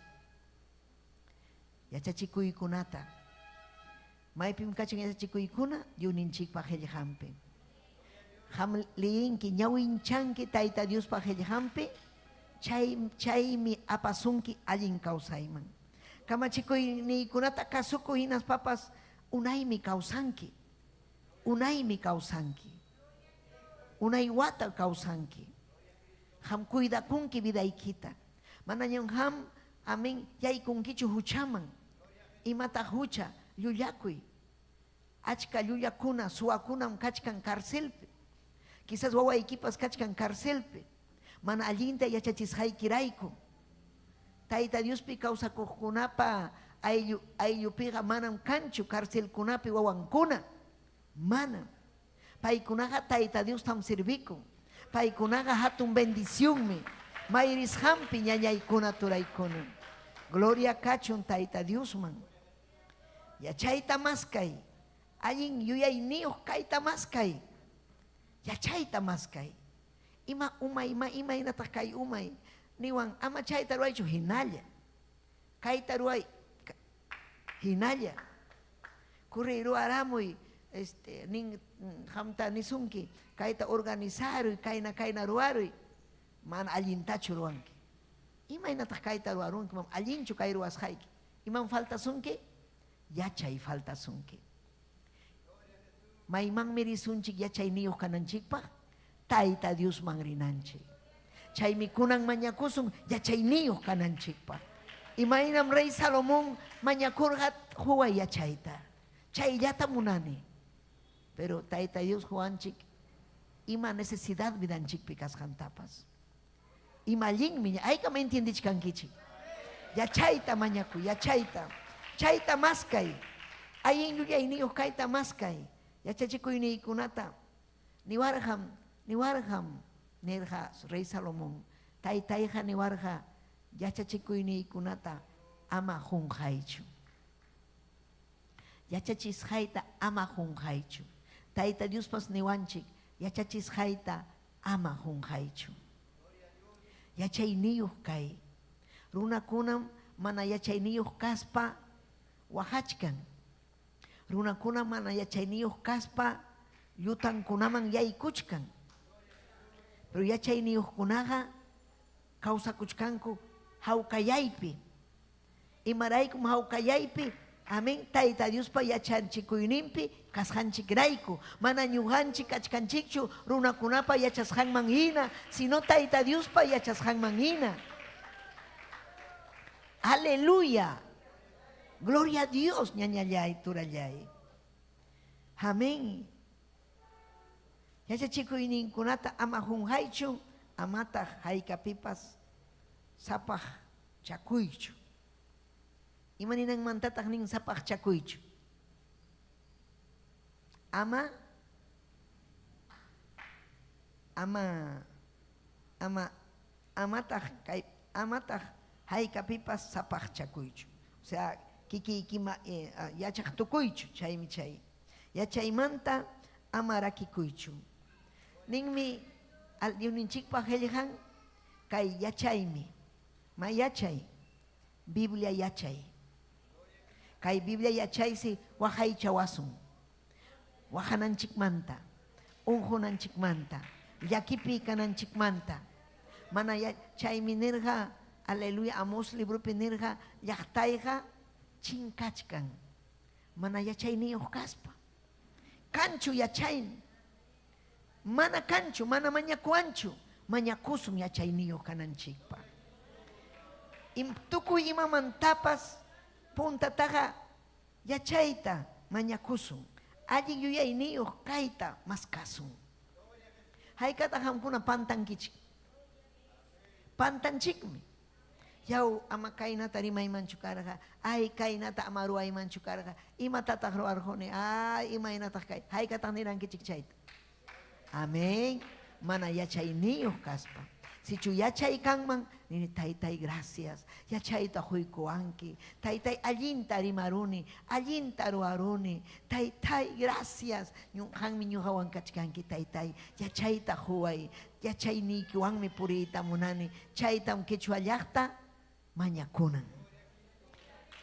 Yachachikuykunata. Maypim kachkan yachachikuykuna? Diosninchikpa qillqanpi. Qam liyinki, ñawinchanki Tayta Diospa qillqanpi, chay, chaymi apasunki allin kawsayman. Kamachikuyniykunata kasukuy hinaspapas unaymi kawsanki. Unaymi kawsanki. Unay wata kawsanki. Qam cuidakunki vidaykita. Manañam qam, amén, yaykunkichu huchaman. Imataq hucha? Llullakuy. Achka llullakuna, suwakunam kachkan carcelpi. Quizás wawaykipas kachkan carcelpi. Mana allinta yachachisqaykirayku. Tayta Diospi kawsakuqkunapa ayllu ayllupiqa manam kanchu carcelkunapi wawankuna. Manam. Paykunaqa Tayta Diostam servikun. Paykunaqa hatun bendicionmi. May risqanpi ñañaykuna turaykuna. Gloria kachun Tayta Diosman. Yachayta maskay. Allin yuyayniyuq kayta maskay. Yachayta maskay. Ima umay, ima imaynataq kay umay? Niwan, ama chayta ruwaychu hinalla. Kayta ruway hinalla. Kurriy ruwaramuy, este, nin qamta nisunki, kayta organizaruy, kayna kayna ruwaruy. Mana allintachu ruwanki. Imaynataq kayta ruwarunki? Mam allinchu kay ruwasqayki? Imam faltasunki? Yachay faltasunki. Maymanmi risunchik yachayniyuq kananchikpaq? Tayta Diosman rinanchik. Chaymi kunan mañakusun yachayniyuq kananchikpaq. Imaynam rey Salomón mañakurqa quway yachayta. Chayllata munani. Pero Tayta Dios quwanchik ima necesidad vidanchikpi kasqantapas. Ima allinmi, haykam entiendechkankichik? Yachayta mañakuy, yachayta. Chayta maskay. Allin yuyayniyuq kayta maskay. Yachachikuyniykunata niwarqam, niwarqam, nirqa rey Salomón. Taytayqa niwarqa yachachikuyniykunata ama qunqaychu. Yachachisqayta ama qunqaychu. Tayta Diospas niwanchik yachachisqayta ama qunqaychu. Yachayniyuq kay. Runakunam mana yachayniyuq kaspa waqachkan. Runakunam mana yachayniyuq kaspa llutankunaman yaykuchkan. Pero yachayniyuqkunaqa kawsakuchkanku hawkayaypi. Imaraykum hawkayaypi? Amén. Tayta Diospa yachachikuyninpi kasqanchikrayku. Mana ñuqanchik kachkanchikchu runakunapa yachasqanman hina, sino Tayta Diospa yachasqanman hina. Aleluya. Gloria a Dios, ñañallay, turallay. Amén. Yachachikuyninkunata ama qunqaychu, amataq haykapipas sapaq chakuychu. Ima ninanmantataq nin sapaq chakuychu? Ama ama ama amataq kay amataq haykapipas sapaq chakuychu. O sea, kikiykima eh, yachaq tukuychu, chaymi chay. Yachaymanta ama rakikuychu. Ninmi Diosninchikpa qillqan kay yachaymi. Ma yachay, Biblia yachay. Kay Biblia yachaysi waqaychawasun. Waqananchikmanta, unqunanchikmanta, llakipi kananchikmanta. Mana chaymi nirqa, aleluya, Amós libropi nirqa, llaqtayqa chinkachkan mana yachayniyuq kaspa. Kanchu yachaynin? Mana kanchu, mana mañakuwanchu, mañakusun yachayniyuq kananchikpaq. Tukuy imamantapas puntataqa yachayta mañakusun, allin yuyayniyuq kayta maskasun. Haykataq qamkuna pantankichik? Pantanchikmi. Yaw, ama kaynata rimaymanchu karqa, ay, kaynata ama ruwaymanchu karqa, imatataq ruwarquni, ay, imaynataq kay, haykataq nirankichik chayta. Amén. Mana yachayniyuq kaspa. Sichu yachay kanman, nini, Taytay, gracias, yachayta quykuwanki. Taytay, allinta rimaruni, allinta ruwaruni. Taytay, gracias, qanmi ñuqawan kachkanki, Taytay, yachayta quway. Yachayniykiwanmi puriyta munani, chaytam quechua llaqta mañakunan.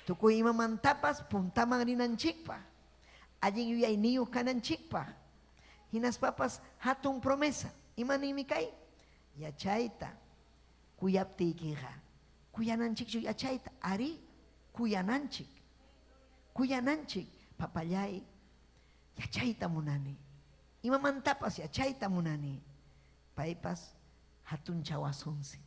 Tukuy imamantapas puntaman rinanchikpaq, allin yuyayniyuq kananchikpaq, hinaspapas hatun promesa. Ima ninmi kay? Yachayta kuyaptiykiqa, kuyananchikchu yachayta? Arí, kuyananchik. Kuyananchik, papallay, yachayta munani. Imamantapas yachayta munani. Paypas hatunchawasunsi.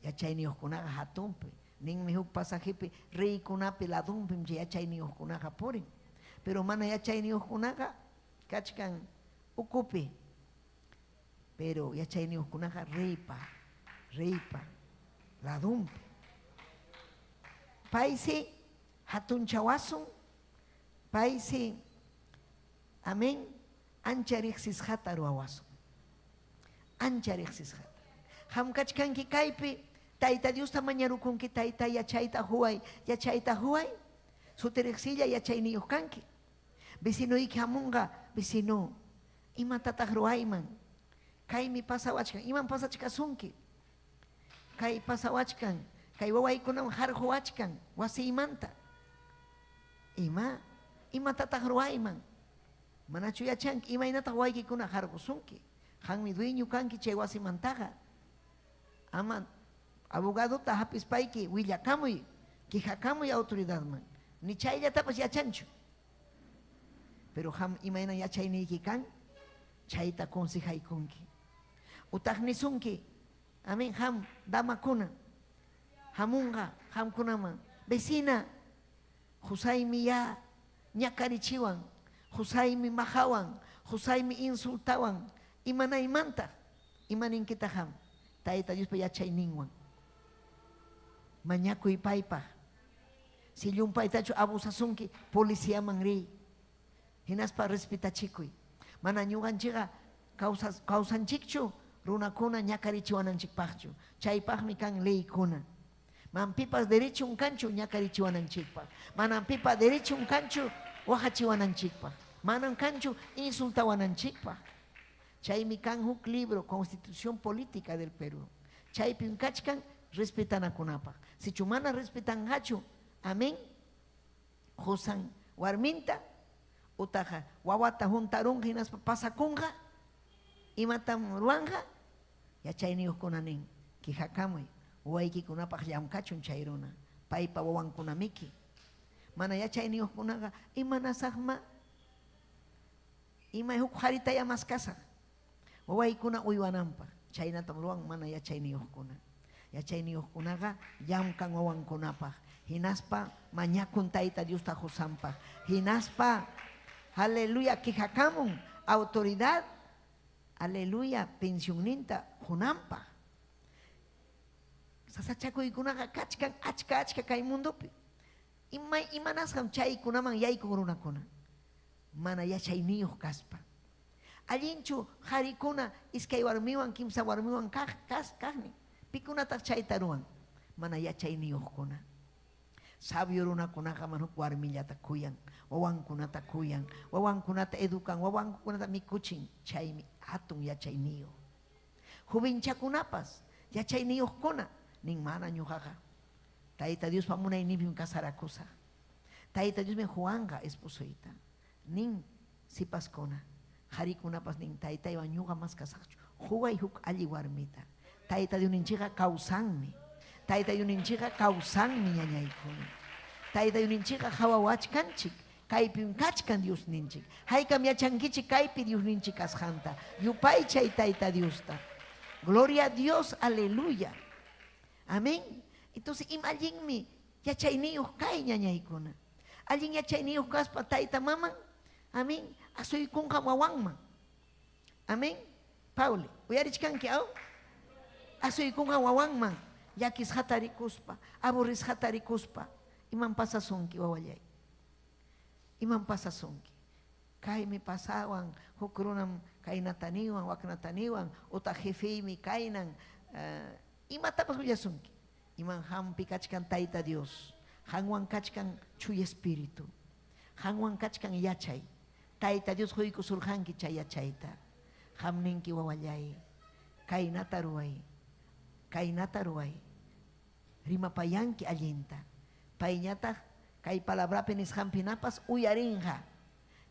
Yachayniyuqkunaqa hatunpi. Ninmi huk pasajepi, reykunapi ladunpim chay yachayniyuqkunaqa purin. Pero mana yachayniyuqkunaqa kachkan ukupi. Pero yachayniyuqkunaqa reypa, reypa ladunpi. Paysi hatunchawasun, paysi, amén, ancha riqsisqata ruwawasun. Ancha riqsisqata. Qam kachkanki kaypi, Tayta Diosta mañarukunki, Tayta yachayta huway, yachayta huway, suti riqsilla yachayniyuq kanki. Vecinoyki hamunqa, vecino, imatataq ruwayman? Kaymi pasawachkan, imam pasachkasunki? Kay pasawachkan, kay wawaykunam harquwachkan wasiymanta. Ima? Imatataq ruwayman? Manachu yachanki imaynataq wawaykikuna harqusunki? Qanmi dueño kanki chay wasimantaqa. Ama abogadota hapispayki willakamuy, quejakamuy autoridadman. Ni chayllatapas yachanchu. Pero qam imayna yachayniyki kan, chayta consejaykunki. Utaq nisunki, amén, qam damakuna, hamunqa qamkunaman, vecina, qusaymi ya ñakarichiwan, qusaymi maqawan, qusaymi insultawan, imanaymantaq? Ima ninkitaq qam? Tayta Diospa yachayninwan. Mañakuy paypaq. Si llumpaytachu abusasunki, policiaman riy. Hinaspa respetachikuy. Mana ñuqanchikqa kawsanchikchu runakuna ñakarichiwananchikpaqchu. Chaypaqmi kan leykuna. Manam pipas derechon kanchu ñakarichiwananchikpaq. Manam pipa derechon kanchu waqachiwananchikpaq. Manam kanchu insultawananchikpaq. Chaymi kan huk libro, Constitución Política del Perú. Chaypim kachkan respetanakunapaq. Sichu mana respetanqachu, amén, qusan warminta utaq wawata huntarunqa hinaspa pasakunqa, imatam ruwanqa? Yachayniyuqkuna nin, Quejakamuy, wawaykikunapaq llamkachun chay runa, paypa wawankunamiki. Mana yachayniyuqkunaqa imanasaqma imay huk qaritaya maskasaq wawaykuna uywananpaq. Chaynatam ruwan mana yachayniyuqkuna. Yachayniyuqkunaqa llamkan wawankunapaq, hinaspa mañakun Tayta Diosta qusanpaq, hinaspa aleluya quejakamun autoridad aleluya pensionninta qunanpaq. Sasachakuykunaqa kachkan achka achka kay mundopi. Imay imanasqam chaykunaman yaykun runakuna? Mana yachayniyuq kaspa. Allinchu qarikuna iskay warmiwan kimsa warmiwan kaq kas kaqnin? Pikunataq chayta ruwan? Mana yachayniyuqkuna. Sabio runakunaqa mana huk warmillata kuyan, wawankunata kuyan, wawankunata educan, wawankunata mikuchin, chaymi hatun yachayniyuq. Jovenchakunapas yachayniyuqkuna nin mana ñuqaqa Tayta Diospa munayninpim casarakusaq. Tayta Diosmi quwanqa esposoyta. Nin sipaskuna, qarikunapas nin taytaywan ñuqa maskasaqchu, quway huk alli warmita. Tayta Diosninchikqa kawsanmi. Tayta Diosninchikqa kawsanmi ñañaykuna. Tayta Diosninchikqa qawawachkanchik. Kaypim kachkan Diosninchik. Haykam yachankichik kaypi Diosninchik kasqanta. Yupaychay Tayta Diosta. Gloria a Dios, aleluya. Amén. Entonces, ima allinmi yachayniyuq kay ñañaykuna. Allin yachayniyuq kaspa tayta maman, amén, asuykunqa wawanman. Amén. Pauli, uyarichkanki aw? Asuykunqa wawanman llakisqata rikuspa, aburrisqata rikuspa. Imam pasasunki wawallay? Imam pasasunki? Kaymi pasawan, huk runam kaynata niwan, waknata niwan, utaq jefeymi kaynan, imatapas willasunki. Iman qampi kachkan Tayta Dios, qanwan kachkan Chuya Espíritu, qanwan kachkan yachay. Tayta Dios quykusurqanki chay yachayta. Qam ninki wawallay, kaynata ruway, kaynata ruway. Rimapayanki allinta. Payñataq kay palabrapi nisqanpinapas uyarinqa.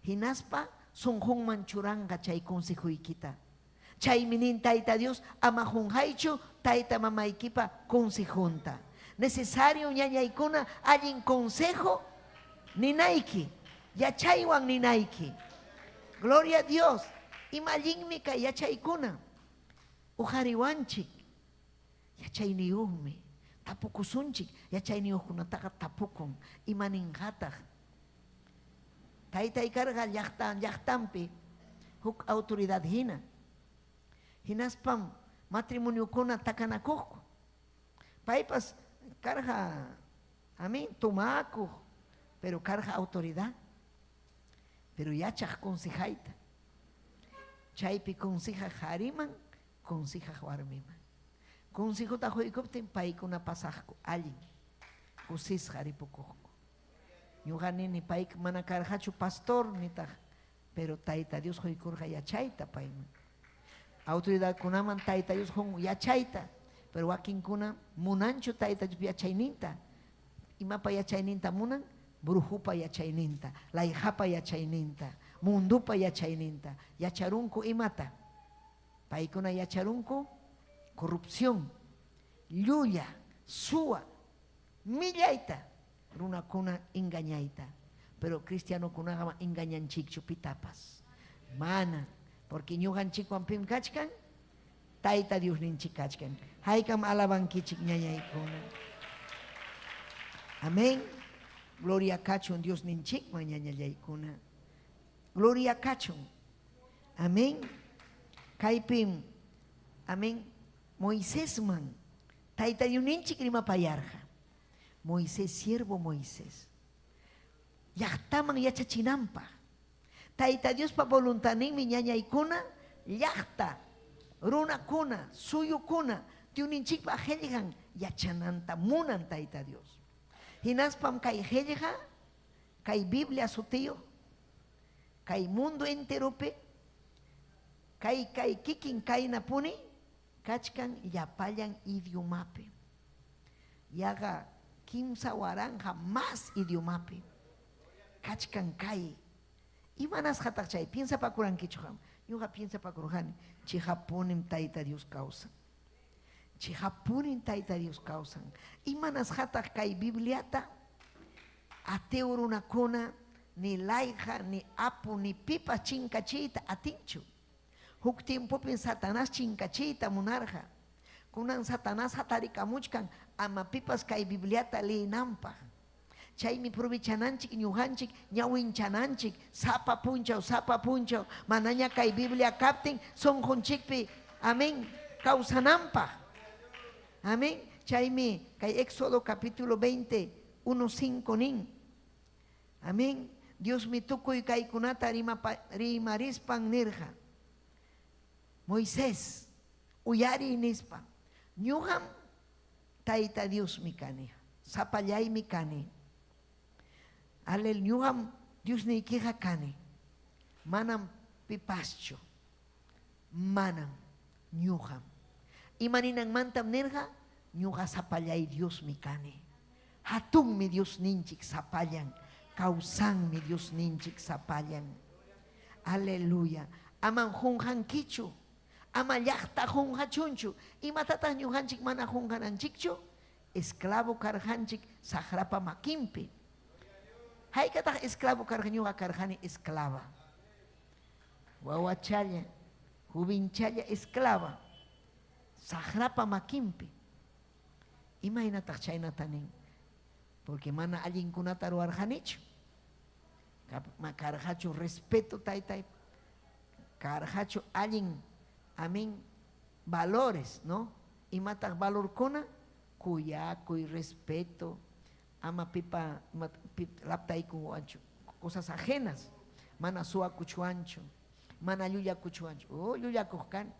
Hinaspa sunqunman churanqa chay consejoykita. Chaymi nin Tayta Dios, ama qunqaychu tayta mamaykipa consejonta. Necesario ñañaykuna allin consejo ninayki, yachaywan ninayki. Gloria a Dios, ima allinmi kay yachaykuna uqariwanchik. Yachayniyuqmi, tapukusunchik, yachayniyuqkunataqa tapukun, ima ninqataq? Taytay karqa llaqta llaqtanpi huk autoridad hina. Hinaspam matrimoniokuna takanakuqku. Paypas karqa, amén, tomakuq, pero karqa autoridad. Pero yachaq consejayta. Chaypi consejaq qariman, consejaq warmiman. Consejota quykuptin paykuna pasaqku allin, kusisqa ripukuqku. Ñuqa nini payqa mana karqachu pastor nitaq, pero Tayta Dios quykurqa yachayta payman. Autoridadkunaman Tayta Dios qun yachayta, pero wakinkuna munanchu Tayta Diospa yachayninta. Imapa yachayninta munan? Brujupa yachayninta, layqapa yachayninta, mundupa yachayninta. Yacharunku imata? Paykuna yacharunku corrupción, llulla, suwa, millayta, runakuna engañayta. Pero cristianokunaqa ma engañanchikchu pitapas. Mana, porque ñuqanchikwan pim kachkan? Tayta Diosninchik kachkan. Haykam alabankichik ñañaykuna. Amén. Gloria kachun Diosninchikman ñañallaykuna. Gloria kachun. Amén. Kaypim, amén, Moisesman Tayta Diosninchik rimapayarqa. Moisés, siervo Moisés. Llaqtaman yachachinanpaq. Tayta Diospa voluntadninmi ñañaykuna, llaqta, runakuna, suyukuna, Diosninchikpa qellqan yachananta munan Tayta Dios. Hinaspam kay qellqa, kay Biblia sutiyuq, kay mundo enteropi, kay kay kikin kaynapuni kachkan llapallan idiomapi. Yaqa 3000 más idiomapi kachkan kay. Imanasqataq chay? Piensapakurankichu qam? Ñuqa piensapakurqani, chiqappunim Tayta Dios kawsan. Chiqappunim Tayta Dios kawsan. Imanasqataq kay Bibliata? Ateo runakuna ni layqa ni apu ni pipas chinkachiyta atinchu. Huk tiempopim Satanás chinkachiyta munarqa. Kunan Satanás hatarikamuchkan ama pipas kay Bibliata leenanpaq. Chaymi provechananchik ñuqanchik ñawinchananchik sapa punchaw sapa punchaw manaña kay Biblia kaptin sunqunchikpi amén kawsananpaq. Amén. Chaymi kay Éxodo capítulo 20 1 5 nin. Amén. Diosmi tukuy kaykunata rimarispan nirqa. Moisés, uyariy nispa. Ñuqam Tayta Diosmi kani, sapallaymi kani. Alel, ñuqam Diosniykiqa kani. Manam pipaschu. Manam, ñuqam. Ima ninanmantam nirqa? Ñuqa sapallay Diosmi kani. Hatunmi Diosninchik sapallan, kawsanmi Diosninchik sapallan. Aleluya. Amam qunqankichu. Ama llaqta qunqachunchu. Imatataq ñuqanchik mana qunqananchikchu? Esclavo karqanchik saqrapa makinpi. Haykataq esclavo karqa? Ñuqa karqani esclava. Wawachalla, jovenchalla esclava. Saqrapa makinpi. Imaynataq chaynata nin? Porque mana allinkunata ruwarqanichu. Karqachu respeto taytay, karqachu allin, amén, valores, ¿no? Imataq valorkuna? Kuyakuy, respeto, ama pipa laptaykuwanchu, cosas ajenas, mana suwakuchwanchu, mana llullakuchwanchu. Oh, llullakuq kani,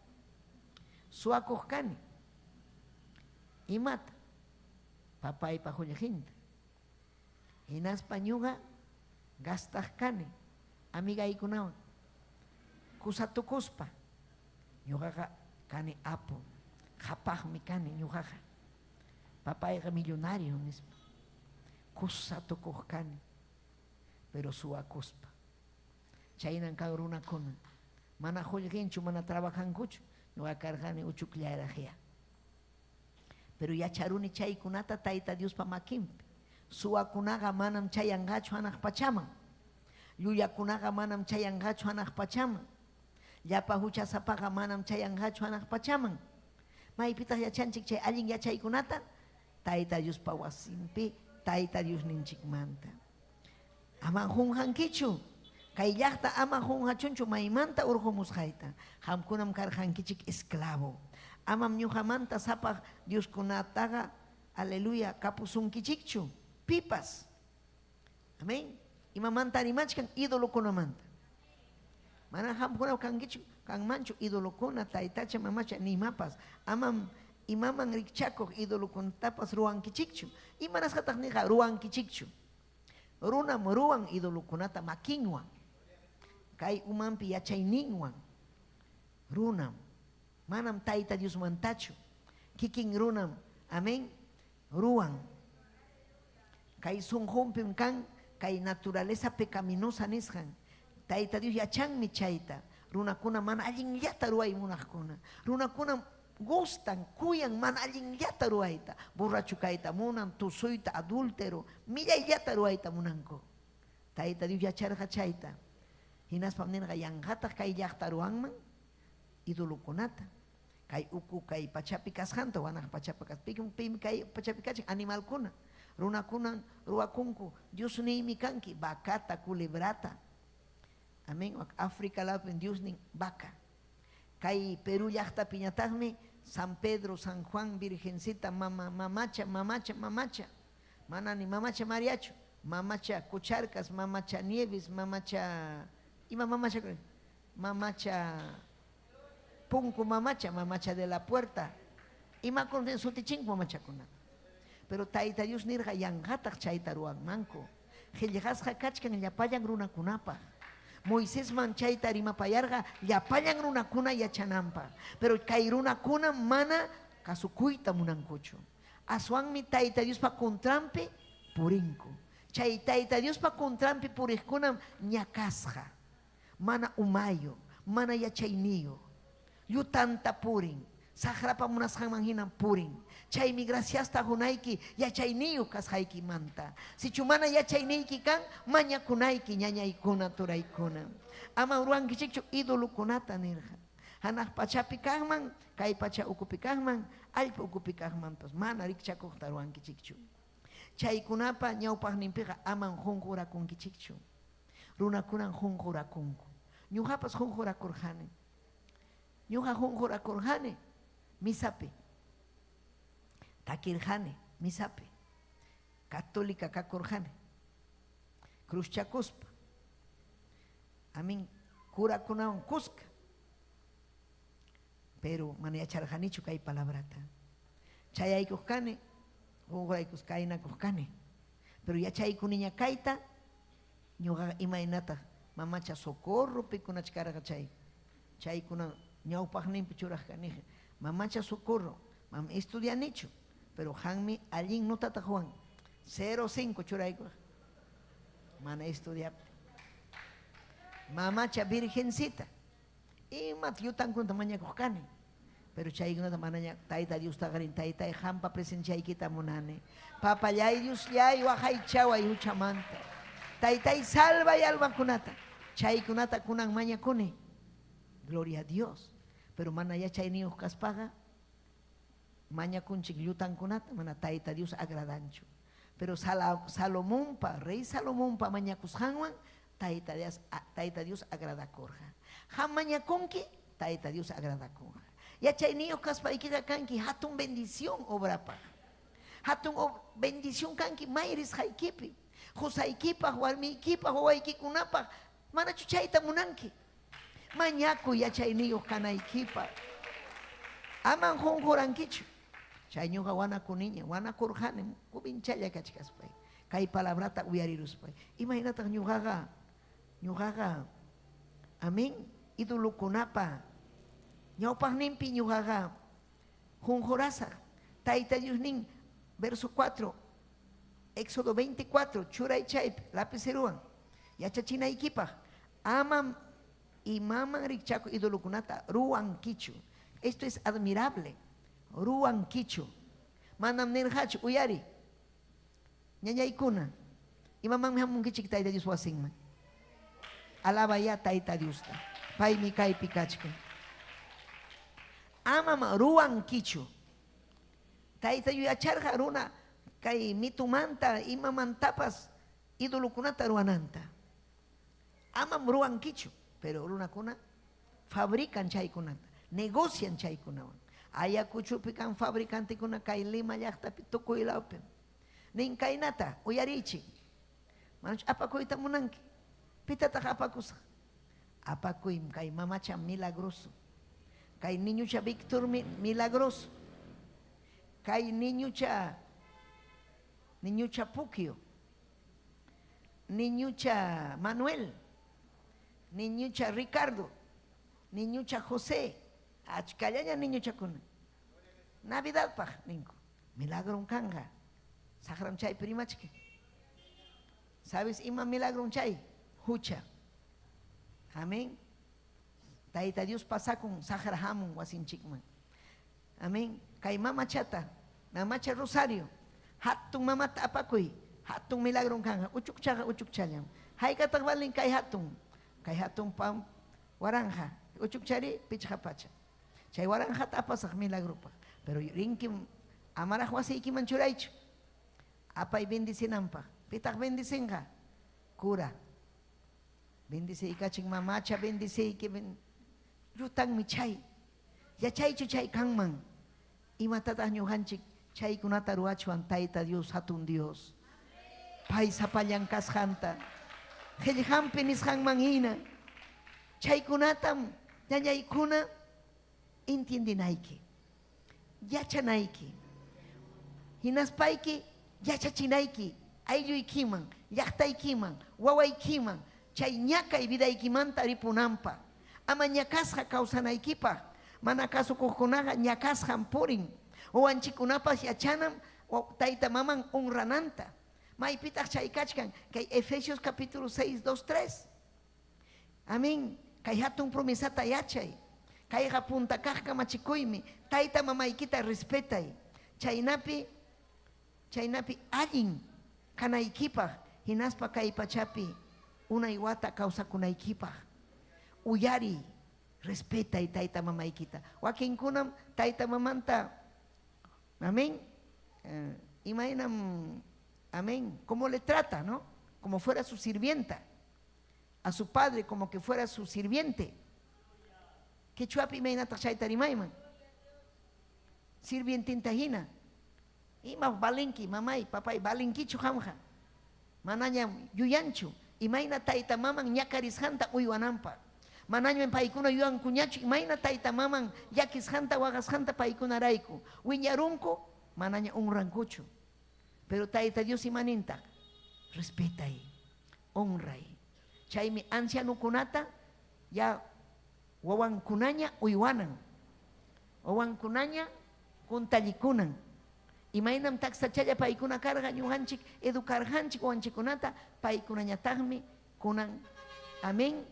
suwakuq kani. Imata? Papaypa qullqinta. Hinaspa ñuqa gastaq kani amigaykunawan kusa tukuspa. Ñuqaqa kani apu, qhapaqmi kani ñuqaqa. Papayqa millonario nispa. Kusa tukuq kani, pero suwakuspa. Chaynan kan runakuna. Mana qullqinchu, mana trabajankuchu. Ñuqa karqani uchukllaraqya. Pero yacharuni chaykunata Tayta Diospa makinpi. Suwakunaqa manam chayanqachu hanaq pachaman. Llullakunaqa manam chayanqachu hanaq pachaman. Llapa huchasapaqa manam chayanqachu hanaq pachaman. Maypitaq yachanchik chay allin yachaykunata? Tayta Diospa wasinpi, Tayta Diosninchikmanta. Amam qunqankichu. Kay llaqta ama qunqachunchu maymanta urqumusqayta. Qamkunam karqankichik esclavo. Amam ñuqamanta sapaq dioskunataqa, aleluya, kapusunkichikchu. Pipas. Amén. Imamanta rimachkan? Idolokunamanta. Mana qamkuna kankichu, kanmanchu idolokuna, taytacha, mamacha, ni imapas. Amam imaman rikchakuq idolokunatapas ruwankichikchu. Imanasqataq niqa ruwankichikchu? Runam ruwan idolokunata makinwan, kay umanpi yachayninwan. Runam, manam Tayta Diosmantachu, kikin runam, amén, ruwan. Kay sunqunpim kan kay naturaleza pecaminosa nisqan. Tayta Dios yachanmi chayta. Runakuna mana allinllata ruway munaqkuna. Runakunam gustan, kuyan mana allinllata ruwayta, borracho kayta munan, tusuyta, adúltero, millayllata ruwayta munanku. Tayta Dios yacharqa chayta. Hinaspam nirqa, yanqataq kay llaqta ruwanman idolokunata. Kay uku kay pachapi kasqanta, wanaq pachapi kasqan, pim kay pachapi kachin animalkuna, runakunan ruwakunku, Diosniymi kanki, vacata, culebrata. Amén. África lawpim Diosnin vaca. Kay Perú llaqtapiñataqmi San Pedro, San Juan, Virgencita, mama, mamacha, mamacha, mamacha. Mana ni mamacha Mariachu, mamacha Cucharcas, mamacha Nieves, mamacha ima mamacha mamacha Punku mamacha, mamacha de la puerta. Imakunapim sutichinku mamachakunata. Pero Tayta Dios nirqa yanqataq chayta ruwanmanku. Qillqasqa kachkan llapallan runakunapaq. Moisesman chayta rimapayarqa llapallan runakuna yachananpaq. Pero kay runakunam mana kasukuyta munankuchu. Aswanmi Tayta Diospa contranpi purinku. Chay Tayta Diospa contranpi puriqkunam ñakasqa. Mana umayuq, mana yachayniyuq. Llutanta purin. Saqrapa munasqanman hinam purin. Chaymi graciasta qunayki yachayniyuq kasqaykimanta. Sichu mana yachayniyki kan, mañakunayki ñañaykuna, turaykuna. Amam ruwankichikchu idolokunata nirqa. Hanaq pachapi kaqman, kay pacha ukupi kaqman, allpa ukupi kaqmanpas mana rikchakuqta ruwankichikchu. Chaykunapa ñawpaqninpiqa amam qunqurakunkichikchu. Runakunam qunqurakunku. Ñuqapas qunqurakurqanim. Ñuqa qunqurakurqani misapi. Takirqani misapi. Católica kakurqani. Cruzchakuspa. Amin curakunawan kuska. Pero mana yacharqanichu kay palabrata. Chayaykuq kani, qunquraykus kaynakuq kani. Pero yachaykuniña kayta, ñuqaqa imaynataq mamacha Socorro pikunachkarqa chay, chaykuna ñawpaqninpi churaq kaniqa. Mamacha Socorro, mam estudianichu, pero qanmi allin notata quwan, 05 churaykuwaq. Mana estudiaptin. Mamacha Virgencita, Imata llutankunata mañakuq kani. Pero chaykunata manaña Tayta Diostaqa rin, Taytay, qampa presenciaykita munani. Papallay Diosllay, waqaychaway huchamanta. Taytay, salvay almakunata. Chaykunata kunan mañakuni. Gloria a Dios. Pero mana yachayniyuq kaspaqa mañakunchik llutankunata, mana Tayta Dios agradanchu. Pero Salomonpa, rey Salomonpa mañakusqanwan Tayta Dios, Tayta Dios agradakurqa. Qam mañakunki, Tayta Dios agradakunqa. Yachayniyuq kaspaykiqa kanki hatun bendición obrapaq. Hatun bendición kanki may risqaykipi, qosaykipaq, warmiykipaq, wawaykikunapaq. Manachu chayta munanki? Mañakuy yachayniyuq kanaykipaq. Aman qunqurankichu. Chay ñuqa wanakuniña, wanakurqanim kubinchalla kachkaspay. Kay palabrata uyariruspay. Imaynataq ñuqaqa, ñuqaqa, amén, idolokunapa ñawpaqninpi ñuqaqa qunqurasaq. Tayta Dios nin, verso 4, Éxodo 24, churay chaypi, lapicerowan, yachachinaykipaq, amam imaman rikchakuq idolokunata ruwankichu. Esto es admirable. Ruwankichu. Manam nirqachu, uyari, ñañaykuna, imamanmi hamunkichik Tayta Dios wasinman. Alabayá Tayta Diosta. Paymi kaypi kachkan. Amam ruwankichu. Tayta yuyacharqa runa kay mitumanta imamantapas idolokunata ruwananta. Amam ruwankichu, pero runakuna fabrican chaykunata, negocian chaykunawan. Ayacuchopi kan fabricantekuna kay Lima llaqtapi tukuy lawpim. Nin kaynata, uyariychik. Manachu apakuyta munanki? Pitataq apakusaq? Apakuyim kay mamacha milagroso. Kay niñucha Victormi milagroso. Kay niñucha niñucha Pukio. Niñucha Manuel. Niñucha Ricardo. Niñucha José. Achkallaña niñuchakuna. Navidadpaq ninku. Milagrom kanqa. Saqram chaypi rimachkan. Sabes ima milagrom chay? Hucha. Amén. Tayta Dios pasakun saqra hamun wasinchikman. Amén. Kay mamachata, mamacha Rosario, hatun mamata apakuy, hatun milagrom kanqa. Uchukchaqa uchukchallam. Haykataq valen kay hatun? Kay hatun pam waranqa, uchukchari pichqa pacha. Chay waranqata apasaq milagropaq. Pero rinkim amaraq wasiykiman churaychu. Apay bendicinanpaq. Pitaq bendicinqa? Cura. Bendiciykachin mamacha, bendiciyki. Llutanmi chay. Yachaychu chay kanman. Imatataq ñuqanchik chaykunata ruwachwan Tayta Dios, hatun Dios. Pay sapallan kasqanta. Qillqanpi nisqanman hina. Chaykunatam ñañaykuna entiendenayki. Yachanayki. Hinaspayki yachachinayki aylluykiman, llaqtaykiman, wawaykiman, chay ñakay vidaykimanta ripunanpaq. Ama ñakasqa kawsanaykipaq. Mana kasukuqkunaqa ñakasqam purin. Wawanchikkunapas yachanam tayta maman honrananta. Maypitaq chay kachkan? Kay Efesios capítulo 6, 2, 3. Amén. Kay hatun promesata yachay. Kayqa punta kaq kamachikuymi, tayta mamaykita respetay, chaynapi chaynapi allin kanaykipaq hinaspa kay pachapi unay wata kawsakunaykipaq. Uyariy, respetay tayta mamaykita. Wakinkunam tayta mamanta, amén, imaynam, amén, cómo le trata, ¿no? Como fuera su sirvienta. A su padre como que fuera su sirviente. Quechuapi imaynataq chayta rimayman? Sirvientinta hina. Ima valenki, mamay, papay, valenkichu qamqa? Manañam yuyanchu imayna tayta maman ñakarisqanta uywananpaq. Manañam paykuna yuyankuñachu imayna tayta maman llakisqanta waqasqanta paykunarayku. Wiñarunku, manaña honrankuchu. Pero Tayta Dios imanintaq? Respetay, honray. Chaymi ancianokunata ya wawankunaña uywanan, wawankunaña cuntallikunan. Imaynam taksachalla paykuna karqa ñuqanchik educarqanchik wawanchikkunata, paykunañataqmi kunan, amén,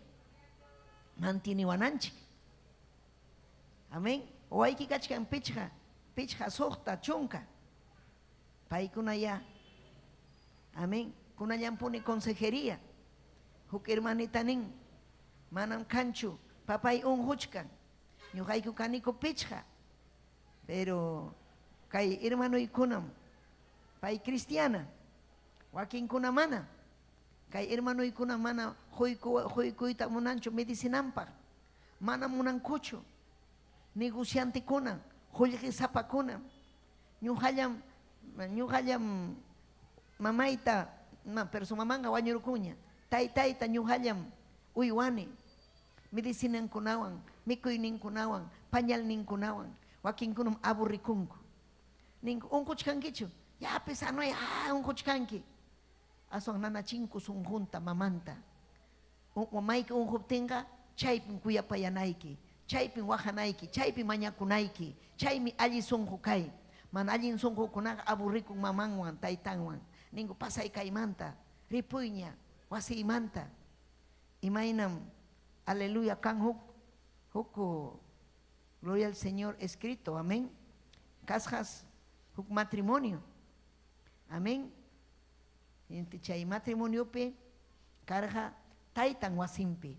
mantieniwananchik. Amén. Wawayki kachkan pichqa, pichqa, suqta, chunka. Paykunayá, amén, kunallampuni consejería. Huk hermanita nin, manam kanchu, papay unquchkan, ñuqayku kaniku pichqa, pero kay hermanoykunam, pay cristiana, wakinkuna mana, kay hermanoykuna mana quykuyta munanchu medicinanpaq, mana munankuchu, negociantekuna, qullqisapakuna. Ñuqallam, ñuqallam mamayta, ma, pero su mamanqa wañurkunña. Taytayta ñuqallam uywani, medicinankunawan, mikuyninkunawan, pañalninkunawan. Wakinkunam aburrikunku. Ninku, unquchkankichu? Yapi sanoy, ah, unquchkanki. Aswan nanachinku sunqunta, mamanta. Mamayki unquptinqa chaypim kuyapayanayki, chaypim waqanayki, chaypim mañakunayki, chaymi alli sunqu kay. Mana allin sunqukunaqa aburrikun mamanwan, taytanwan. Ninku, pasay kaymanta, ripuyña wasiymanta. Imaynam, aleluya, kan huk, huk, gloria al Señor, escrito, amén. Kasqas huk matrimonio, amén. Inti chay matrimoniopi karqa taytan wasinpi.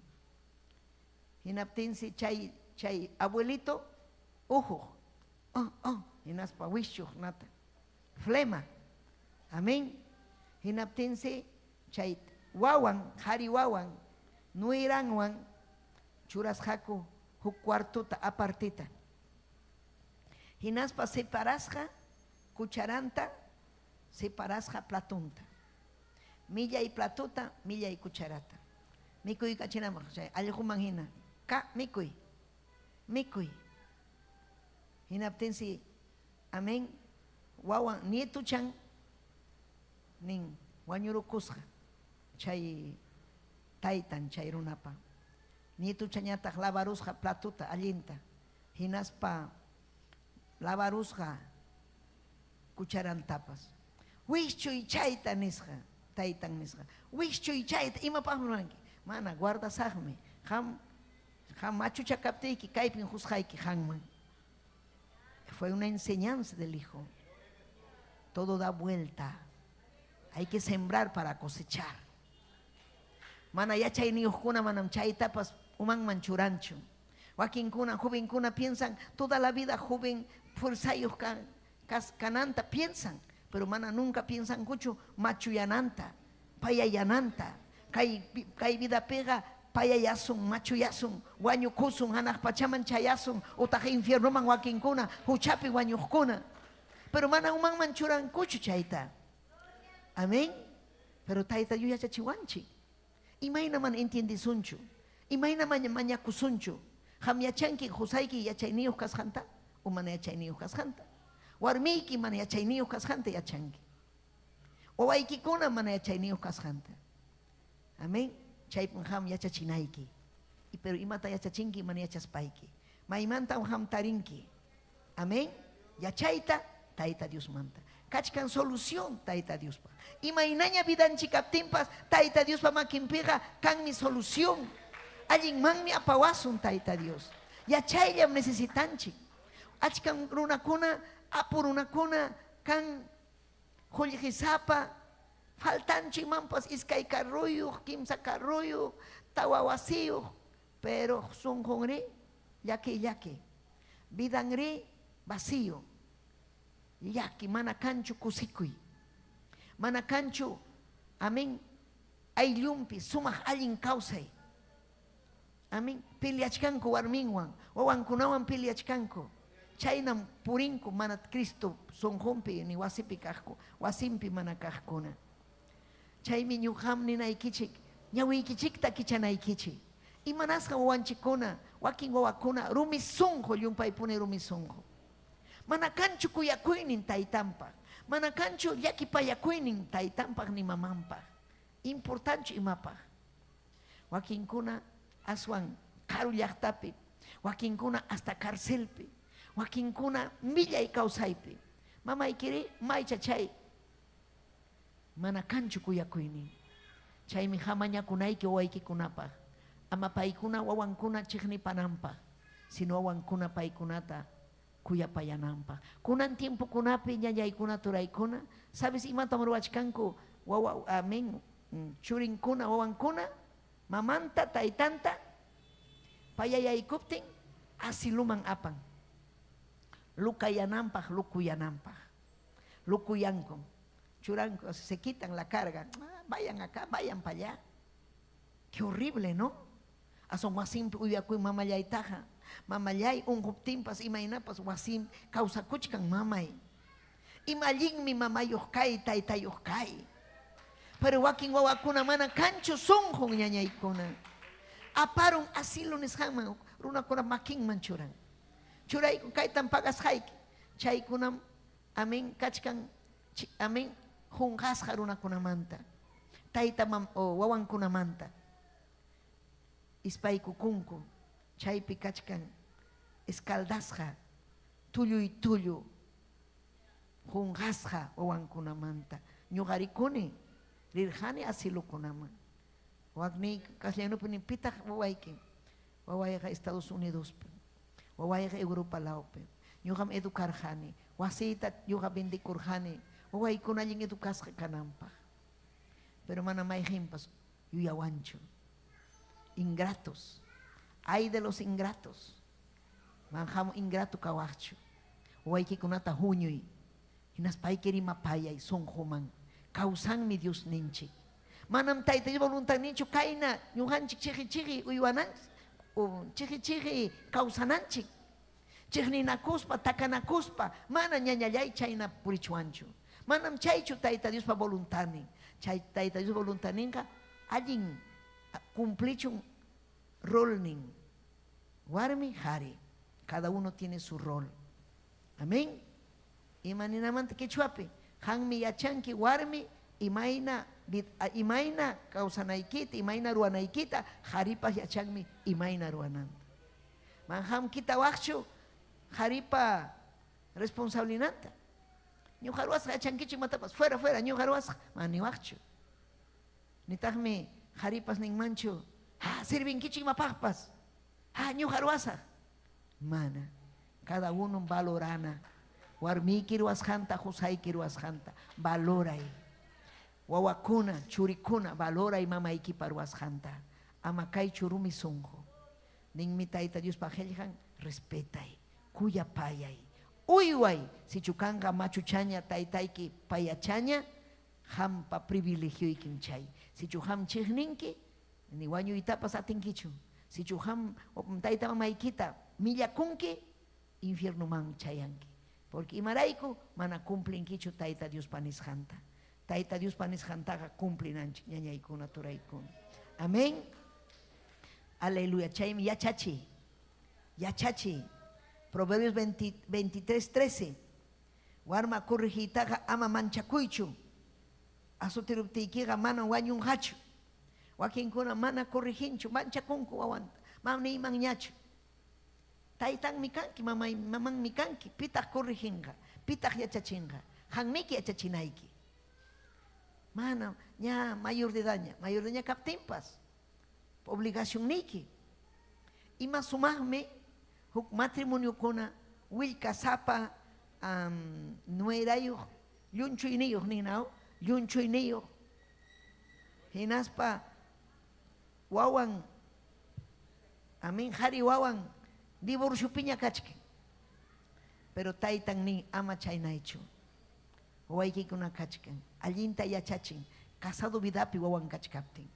Hinaptinsi chay chay abuelito uhuq, oh, oh, hinaspa wischuq nata, flema. Amén. Hinaptinsi chay wawan, qhari wawan, nuiranwan churasqaku huk cuartota apartita. Hinaspa separasqa cucharanta separasqa platonta. Millay platota, millay cucharata. Mikuykachinanpaq chay allquman hina, ka mikuy, mikuy. Hinaptinsi, amén, wawan nietuchan nin wañurukusqa chay taytan chay runapa. Nietuchañataq lavarusqa platota allinta, hinaspa lavarusqa cucharantapas. Wischuy chayta nisqa, taytan nisqa. Wischuy chayta, imapaqmi ruwanki? Mana, guardasaqmi. Qam, qam machucha kaptiyki kaypin qusqayki qanman. Fue una enseñanza del hijo. Todo da vuelta. Hay que sembrar para cosechar. Mana yachayniyuqkuna manam chaytapas umanman churanchu. Wakinkuna, jovenkuna piensan toda la vida joven fuerzayuq kananta piensan, pero mana nunca piensankuchu machuyananta, payayananta. Kay, kay vidapiqa payayasun, machuyasun, wañukusun, hanaq pachaman chayasun, utaq infiernoman wakinkuna, huchapi wañuqkuna. Pero mana umanman churankuchu chayta. Amén. Pero Tayta Dios yachachiwanchik. Imayna mana entiendesunchu? Imayna mana mañakusunchu? Qam yachanki qusayki yachayniyuq kasqanta o mana yachayniyuq kasqanta? Warmiyki mana yachayniyuq kasqanta yachanki. Wawaykikuna mana yachayniyuq kasqanta. Amén. Chaypim qam yachachinayki. Pero imata yachachinki mana yachaspayki? Maymantam qam tarinki? Amén. Yachayta Tayta Diosmanta. Kachkan solución Tayta Diospa. Imaynaña vidanchik kaptinpas Tayta Diospa makinpiqa kanmi solución. Allinmanmi apawasun Tayta Dios. Yachayllam necesitanchik. Achkan runakuna, apu runakuna kan qullqisapa, faltanchu imanpas iskay carruyuq, kimsa carruyuq, tawa wasiyuq, pero sunqunri llaki llaki. Vidanri vacío. Llaki, mana kanchu kusikuy. Mana kanchu, amén, ayllunpi sumaq allin kawsay. Amén. Peleachkanku warminwan, wawankunawan peleachkanku. Chaynam purinku mana Cristo sunqunpi ni wasipi kaqku, wasinpi mana kaqkuna. Chaymi ñuqam ninaykichik, ñawiykichikta kichanaykichik. Imanasqa wawanchikkuna, wakin wawakuna rumi sunqu, llumpaypuni rumi sunqu. Mana kanchu kuyakuynin taytanpaq, mana kanchu llakipayakuynin taytanpaq ni mamanpaq. Importanchu imapaq. Wakinkuna aswan karu llaqtapi, wakinkuna hasta carcelpi, wakinkuna millay kawsaypi. Mamaykiri maycha chay mana kanchu kuyakuynin. Chaymi hamañakunayki wawaykikunapaq, ama paykuna wawankuna chiqnipananpaq, sino wawankuna paykunata kuyapayananpaq. Kunan tiempokunapi ñañaykuna turaykuna, sabes imatam ruwachkanku wawa amén churinkuna wawankuna mamanta taytanta payayaykuptin asiluman apan lukayananpaq lukuyananpaq lukuyankum churanku se quitan la carga, ah, vayan acá, vayan para allá. Qué horrible, ¿no? Aswan wasinpi uyakuy mamallaytaqa. Mamallay unquptinpas imaynapas wasin kawsakuchkan mamay. Ima allinmi mamayuq kay, taytayuq kay. Pero wakin wawakuna mana kanchu sunqun ñañaykuna. Aparun asilo nisqanman runakuna makinman churan. Churayku kaytan pagasqayki. Chaykunam amén kachkan amén qunqasqa runakunamanta. Tayta mam o wawankunamanta. Ispaykukunku chaypi kachkan escaldasqa tulluy tullu qunqasqa wawankunamanta. Ñuqarikuni rirqani asilokunaman. Wakniy castellanupi nin pitaq wawayki? Wawayqa Estados Unidospi, wawayqa Europa lawpi. Ñuqam educarqani, wasiyta ñuqa vendekurqani wawaykuna allin educasqa kananpaq. Pero mana mayqinpas yuyawanchu. Ingratos. Ay de los ingratos. Manqam ingrato kawaqchu. Wawaykikunata huñuy. Hinaspayki rimapayay sunquman. Kawsanmi Diosninchik. Manam Tayta Dios voluntadninchu kayna ñuqanchik chiqi chiqi uywananchik, chiqi chiqi kawsananchik. Chiqninakuspa, takanakuspa, mana ñañallay chayna purichwanchu. Manam chaychu Tayta Diospa voluntadnin. Chay Tayta Diospa voluntadninqa allin cumplichun rolnin. Warmi, qari. Cada uno tiene su rol. Amén. Ima ninamanta quechuapi? Qanmi yachanki warmi imayna imayna kawsanaykita, imayna ruwanaykita, qaripas yachanmi imayna ruwananta. Manqam kitawaqchu qaripa responsablinanta. Ñuqa ruwasqa yachankichu imatapas, fuera, fuera, ñuqa ruwasqa, mana niwaqchu. Nitaqmi qaripas ninmanchu, ha, sirvinkichu imapaqpas, ha, ñuqa ruwasaq. Mana. Cada uno valorana. Warmiyki ruwasqanta, qusayki ruwasqanta, valoray. Wawakuna, churikuna, valoray mamaykipa ruwasqanta. Ama kaychu rumi sunqu. Ninmi Tayta Diospa qillqan, respetay, kuyapayay, uyway, sichu kanqa machuchaña taytayki payachaña, qampa privilegioykim chay. Sichu qam chiqninki, ni wañuytapas atinkichu. Sichu qam tayta mamaykita millakunki, infiernoman chayanki. Porque imarayku mana cumplinkichu Tayta Diospa nisqanta. Tayta Diospa nisqantaqa cumplinanchik ñañaykuna, turaykuna. Amén. Aleluya. Chaymi yachachiy. Yachachiy. Proverbios 23, 13. Warma corregiytaqa ama manchakuychu. Azotiruptiykiqa manam wañunqachu. Wakinkuna mana correginchu, manchakunku wawanta. Mam niymanñachu. Taytanmi kanki, mamay, mamanmi kanki. Pitaq correginqa? Pitaq yachachinqa? Qanmiki yachachinayki. Mana, ña mayor de edadña, mayor de edadña kaptinpas, obligacionniyki. Ima sumaqmi. Huk matrimoniokuna willkasapa nuerayuq llunchuyniyuq ninaw, llunchuyniyuq. Hinaspa wawan, amin, qhari wawan divorciopiña kachkan. Pero taytan nin ama chaynaychu. Wawaykikuna kachkan, allinta yachachin casado vidapi wawan kachkaptin.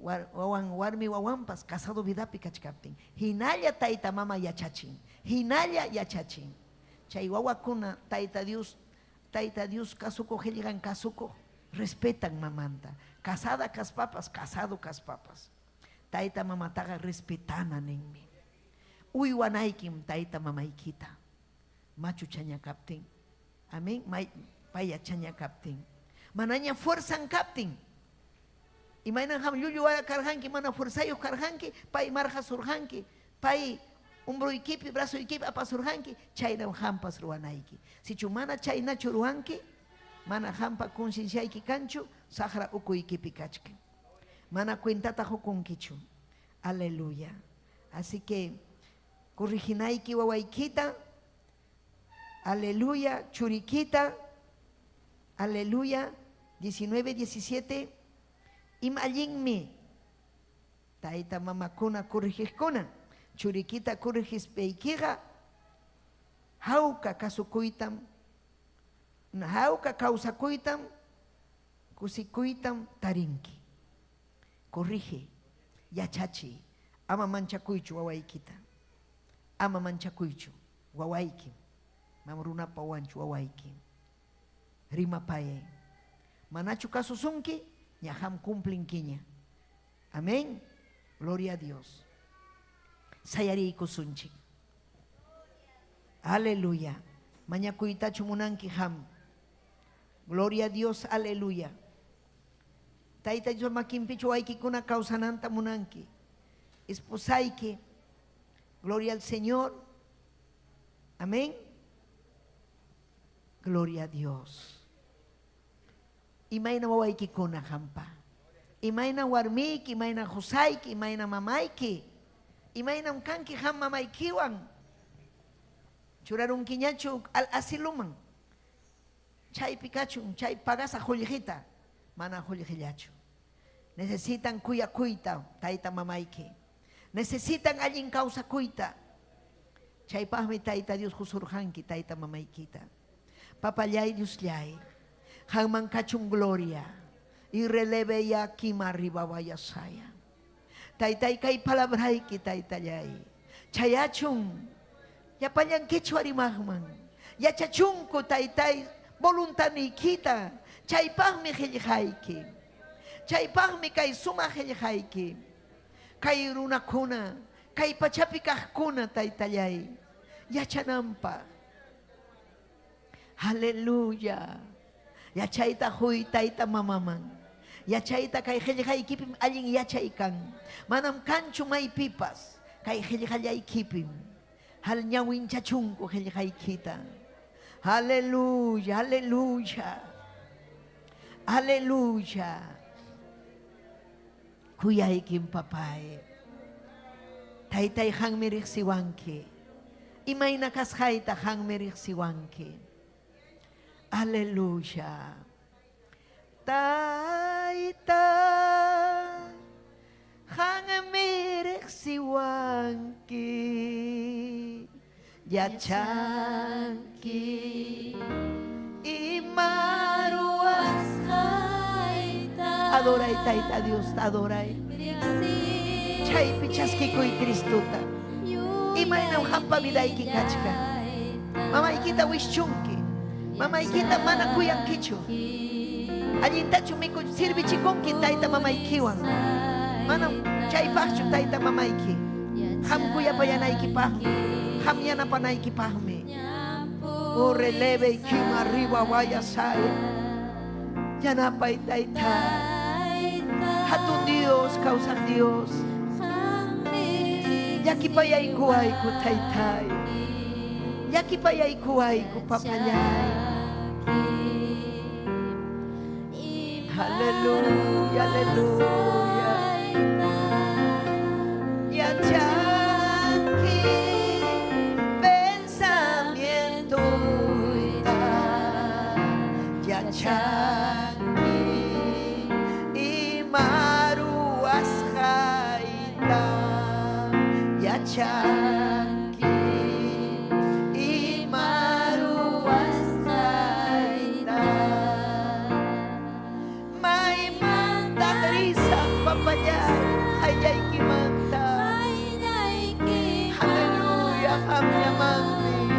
Wawan warmi wawanpas casado vidapi kachkaptin. Hinalla tayta mama yachachin, hinalla yachachin. Chay wawakuna Tayta Dios, Tayta Dios kasukuq qillqan kasukuq, respetan mamanta. Casada kaspapas, casado kaspapas. Tayta mamataqa respetana ninmi. Uywanaykim tayta mamaykita. Machu chaña kaptin. Amén. Paya chaña kaptin. Manaña fuerzan kaptin. Imaynan qam llullu wara karqanki, mana fuerzayuq karqanki, pay marqasurqanki, pay hombroykipi, brazoykipi apasurqanki, chaynam qampas ruwanayki. Sichu mana chaynachu ruwanki, mana qampa concienciayki kanchu, saqra ukuykipi kachkan. Mana cuentata qukunkichu. Aleluya. Así que corriginayki wawaykita, aleluya, churikita, aleluya, 19, 17, ima allinmi tayta mamakuna corrigiqkuna, churikita corrigispaykiqa hawka kasukuytam, hawka kawsakuytam, kusikuytam tarinki. Corrige, yachachiy, ama manchakuychu wawaykita, ama manchakuychu wawayki, mama runapa wawanchu wawayki, rimapayay. Manachu kasusunki, ña qam cumplinkiña. Amén. Gloria a Dios. Sayariykusunchik. Aleluya. Mañakuytachu munanki qam. Gloria a Dios, aleluya. Tayta Dios makinpichu wawaykikuna kawsananta munanki. Esposayki. Gloria al Señor. Amén. Gloria a Dios. Imayna wawaykikuna qampa. Imayna warmiyki, imayna qusayki, imayna mamayki. Imaynam kanki qam mamaykiwan. Churarunkiñachu al asiluman. Chaypi kachun, chay pagasaq qullqita, mana qullqillachu. Necesitan kuyakuyta tayta mamayki. Necesitan allin kawsakuyta. Chaypaqmi Tayta Dios qusurqanki tayta mamaykita. Papallay Diosllay, qamman kachun gloria y releve ya kima ribawayasaya. Taytay kay palabrayki taytallay. Chayachun llapallan quechua rimaqman. Yachachunku taytay voluntadniykita. Chaypaqmi qillqayki. Chaypaqmi kay sumaq qillqayki. Kay runakuna, kay pachapi kaqkuna taytallay yachananpaq. Aleluya. Yachayta huy tayta mamaman. Yachayta kay qillqaykipim allin yachay kan. Manam kanchu maypipas kay qillqallaykipim. Hal ñawinchachunku qillqaykita. Aleluya, aleluya. Aleluya. Kuyaykim papay. Taytay qanmi riqsiwanki. Imayna kasqayta qanmi riqsiwanki. Aleluya. Tayta qanmi riqsiwanki. Yachanki ima ruwasqayta. Adoray Tayta Diosta, adoray. Chaypi chaskikuy Cristota. Imaynam qampa vidayki kachkan. Mamaykita wischunki. Mamaykita mana kuyankichu. Allintachu miku sirvichikunki tayta mamaykiwan. Manam chaypaqchu tayta mamayki. Qam kuyapayanaykipaqmi. Qam yanapanaykipaqmi. O releve y kima arriba vaya saya. Yanapay tayta. Hatun Dios, kawsaq Dios. Llakipayaykuwayku taytay. Llakipayaykuwayku papallay. Aleluya, aleluya. Yachanki. Yachanki ima ruwasqayta. Maymantaq risaq papallay qayllaykimanta. Aleluya, qamllamanmi.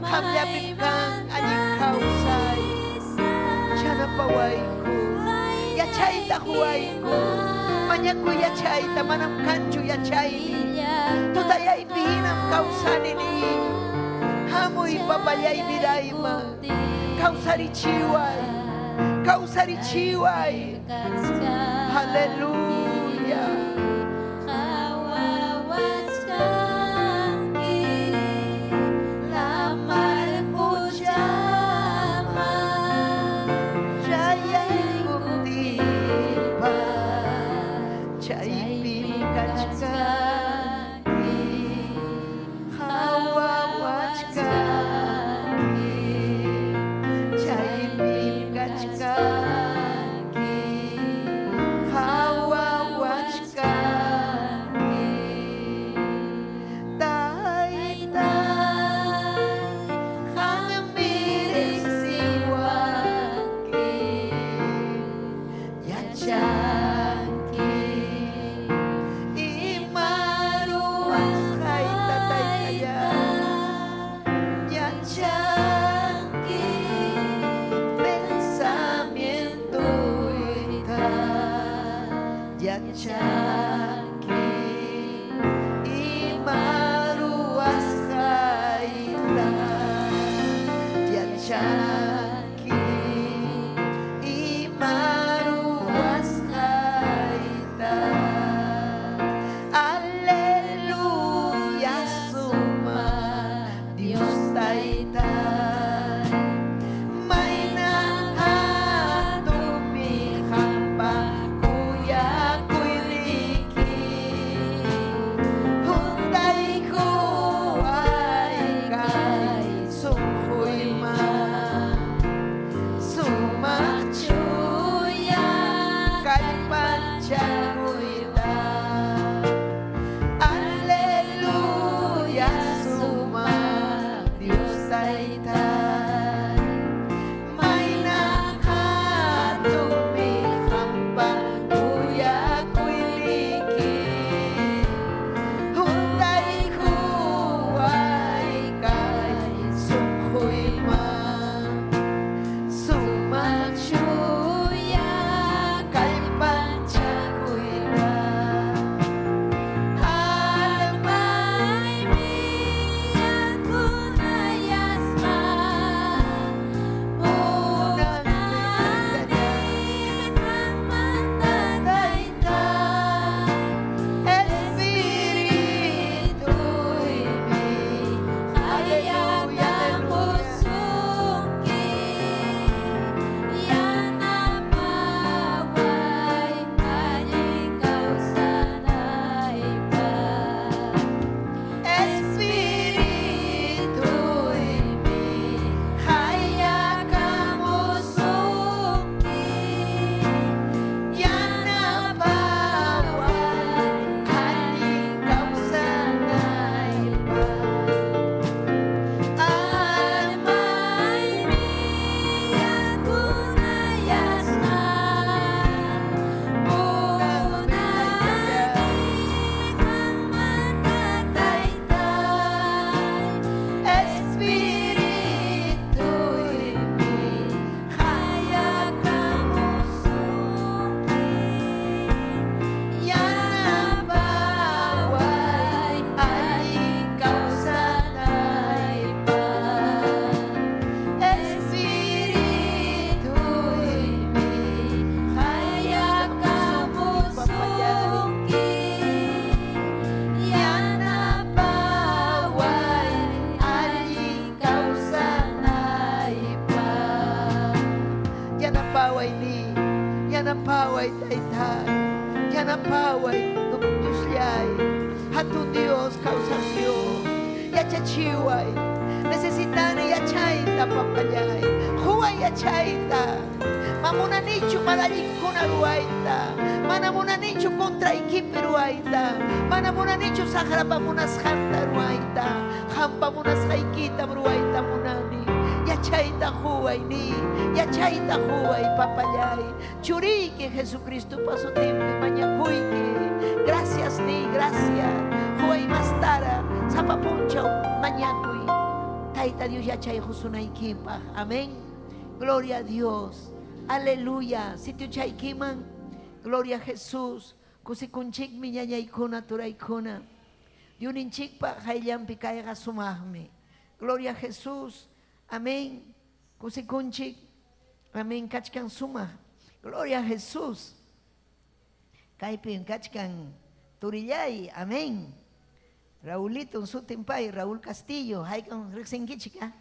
Qamllapim kan allin kawsay. Yanapawayku. Yachayta quwayku. Mañakuy yachayta, manam kanchu yachayni. Tutayaypi hinam kawsani ni. Hamuy papallay vidayman. Kawsarichiway. Kawsarichiway. Aleluya. Chayaykuptinpas chaypim kachkanki, qhawawachkanki, chaypim kachkanki, qhawawachkanki, Taytay, qammi riqsiwanki, yachanki ima ruwasqayta taytallay, yachanki pensamientoyta, yachanki ima ruwasqayta, yachanki ima ruwasqayta. Aleluya, sumaq Dios Taytay, mayna hatunmi qampa kuyakuyniyki, huntaykuway kay sunquyman, sumaq chuya kallpanchakuyta. Aleluya, sumaq Dios Taytay, mayna hatunmi qampa kuyakuyniyki, huntaykuway kay sunquyman, sumaq chuya kallpanchakuyta. Almaymi yakunayasqa munani qanmanta Taytay, Espirituymi hayakamusunki, yanapaway allin kawsanaypaq. Espirituymi Hayakamusunki, yanapaway allin kawsanaypaq. Almaymi yakunayasqa munani qanmanta Taytay, Espirituymi hayakamusunki, yanapaway allin kawsanaypaq. Espirituymi hayakamusunki, yanapaway allin kawsanaypaq. Yanapaway ni, yanapaway Taytay, yanapaway Diosllay, hatun Dios kawsaq Dios, yachachiway, necesitani yachayta papallay, quway yachayta, Ma munanichu mana allinkuna ruwayta. Mana munanichu contraykipi ruwayta. Mana munanichu saqrapa munasqanta ruwayta. Qampa munasqaykitam ruwayta munani. Yachayta quway ni. Yachayta quway papallay. Churiyki Jesucristopa sutinpi mañakuyki. Gracias ni, gracias. Quway mastara sapa punchaw mañakuy. Tayta Dios yachay qusunaykipaq. Amén. Gloria a Dios. Aleluya. Sitiochaykiman. Gloria a Jesús. Kusikunchikmi ñañaykuna turaykuna. Diosninchikpa qayllanpi kayqa sumaqmi. Gloria a Jesús. Amén. Kusikunchik. Amén. Kachkan sumaq. Gloria a Jesús. Kaypim kachkan turillay. Amén. Raulito sutin pay, Raúl Castillo. Haykan riqsinkichik, ah?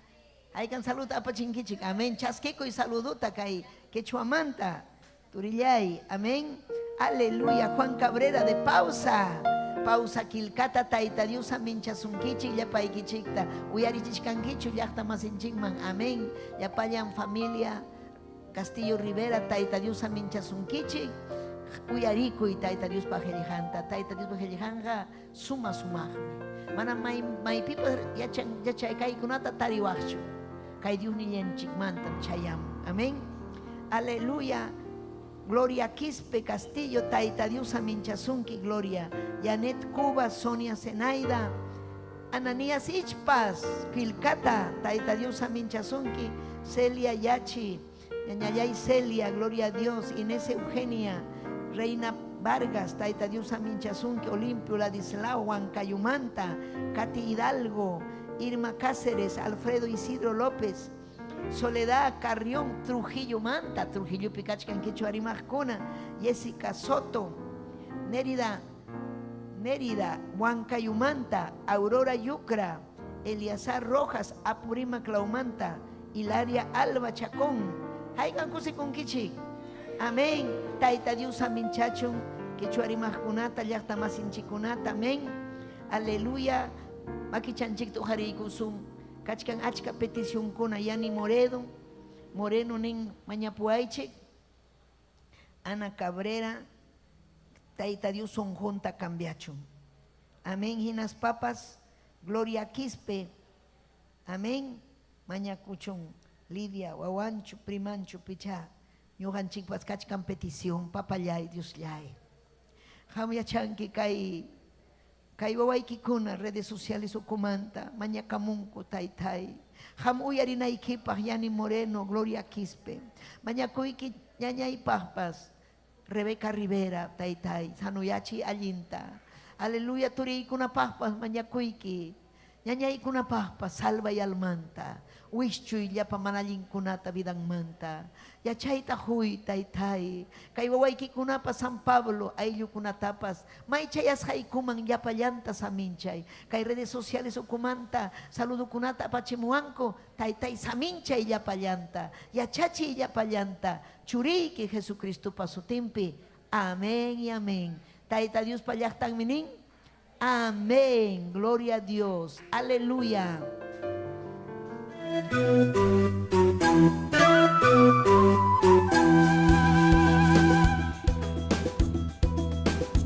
Haykan saludo apachinkichik. Amén. Chaskikuy saluduta kay quechuamanta. Turillay. Amén. Aleluya. Juan Cabrera de Pausa. Pausa Quilcata Tayta Dios aminchasunkichik llapaykichikta. Uyarichichkankichu llaqta masinchikman. Amén. Llapallan familia Castillo Rivera, Tayta Dios aminchasunkichik. Uyarikuy Tayta Diospa qillqanta. Tayta Diospa qillqanqa suma sumaqmi. Mana may maypipas yachan yachay kaykunata tariwaqchu. Kay Diosnillanchikmantam chayamun. Amén. Aleluya. Gloria Quispe Castillo, Tayta Dios aminchasunki, Gloria. Janet Cuba, Sonia Zenaida, Ananías Ichpas, Quilcata, Tayta Dios aminchasunki, Celia Yachi, Ñañayay Celia, Gloria a Dios, Inés Eugenia, Reina Vargas, Tayta Dios aminchasunki, Olimpio Ladislao, Huancayumanta, Katy Hidalgo, Irma Cáceres, Alfredo Isidro López, Soledad Carrión, Trujillo Manta, Trujillo Picachcan, Quechua Rimajcuna, Jessica Soto, Nérida, Mérida, Huancayumanta, Aurora Yucra, Eliazar Rojas, Apurima Claumanta, Hilaria Alba Chacón. Haykan kusikunkichik. Amén. Tayta Dios aminchachun, quechua rimaqkunata, llaqta masinchikunata. Amén. Aleluya. Makichanchikta uqariykusun. Kachkan achka peticionkuna. Yani Moredo, Moreno nin mañapuaychik. Ana Cabrera, Tayta Dios sonqunta cambiachun. Amén. Hinaspapas, Gloria Quispe. Amén. Mañakuchun, Lidia, wawanchu, primanchu, picha. Ñuqanchikpas kachkan petición, papallay, Diosllay. Qam yachanki kay kay wawaykikuna redes sociales ukumanta, mañakamunku, taytay. Qam uyarinaykipaq, Yani Moreno, Gloria Quispe. Mañakuyki ñañaypaqpas, Rebeca Rivera, taytay, sanuyachi allinta. Aleluya, turiykunapaqpas mañakuyki. Ñañaykunapaqpas salvay almanta. Wischuy llapa mana allinkunata vidanmanta. Yachayta huy, taytay. Kay wawaykikunapa San Pablo ayllukunatapas maychayasqaykuman llapallanta saminchay. Kay redes sociales ukumanta saludukunata apachimuwanku, taytay saminchay llapallanta. Yachachiy llapallanta. Churiyki Jesucristopa sutinpi. Amén y amén. Tayta Diospa llaqtanmi nin. Amén. Gloria a Dios. Aleluya.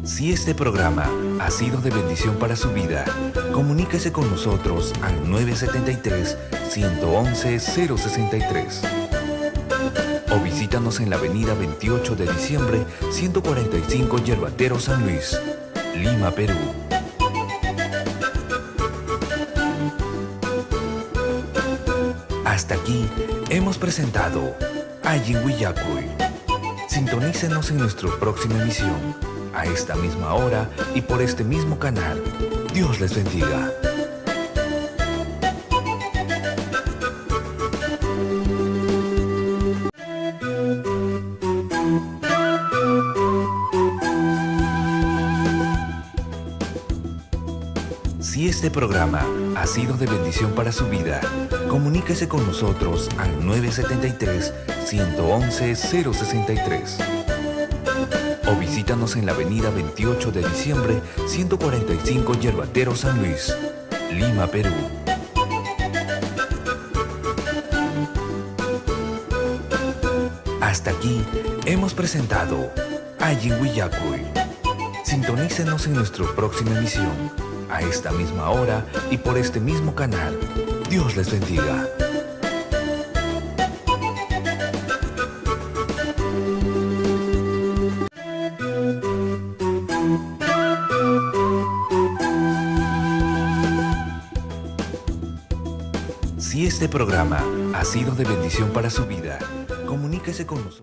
Si este programa ha sido de bendición para su vida, comuníquese con nosotros al 973-111-063. O visítanos en la avenida 28 de diciembre, 145 Yerbatero, San Luis, Lima, Perú. Hasta aquí hemos presentado Allin Willakuy. Sintonícenos en nuestra próxima emisión, a esta misma hora y por este mismo canal. Dios les bendiga. Si este programa ha sido de bendición para su vida, comuníquese con nosotros al 973-111-063. O visítanos en la avenida 28 de diciembre, 145 Yerbatero, San Luis, Lima, Perú. Hasta Hasta aquí hemos presentado Allin Willakuy. Sintonícenos en nuestra próxima emisión, a esta misma hora y por este mismo canal. Dios les bendiga. Si este programa ha sido de bendición para su vida, comuníquese con nosotros.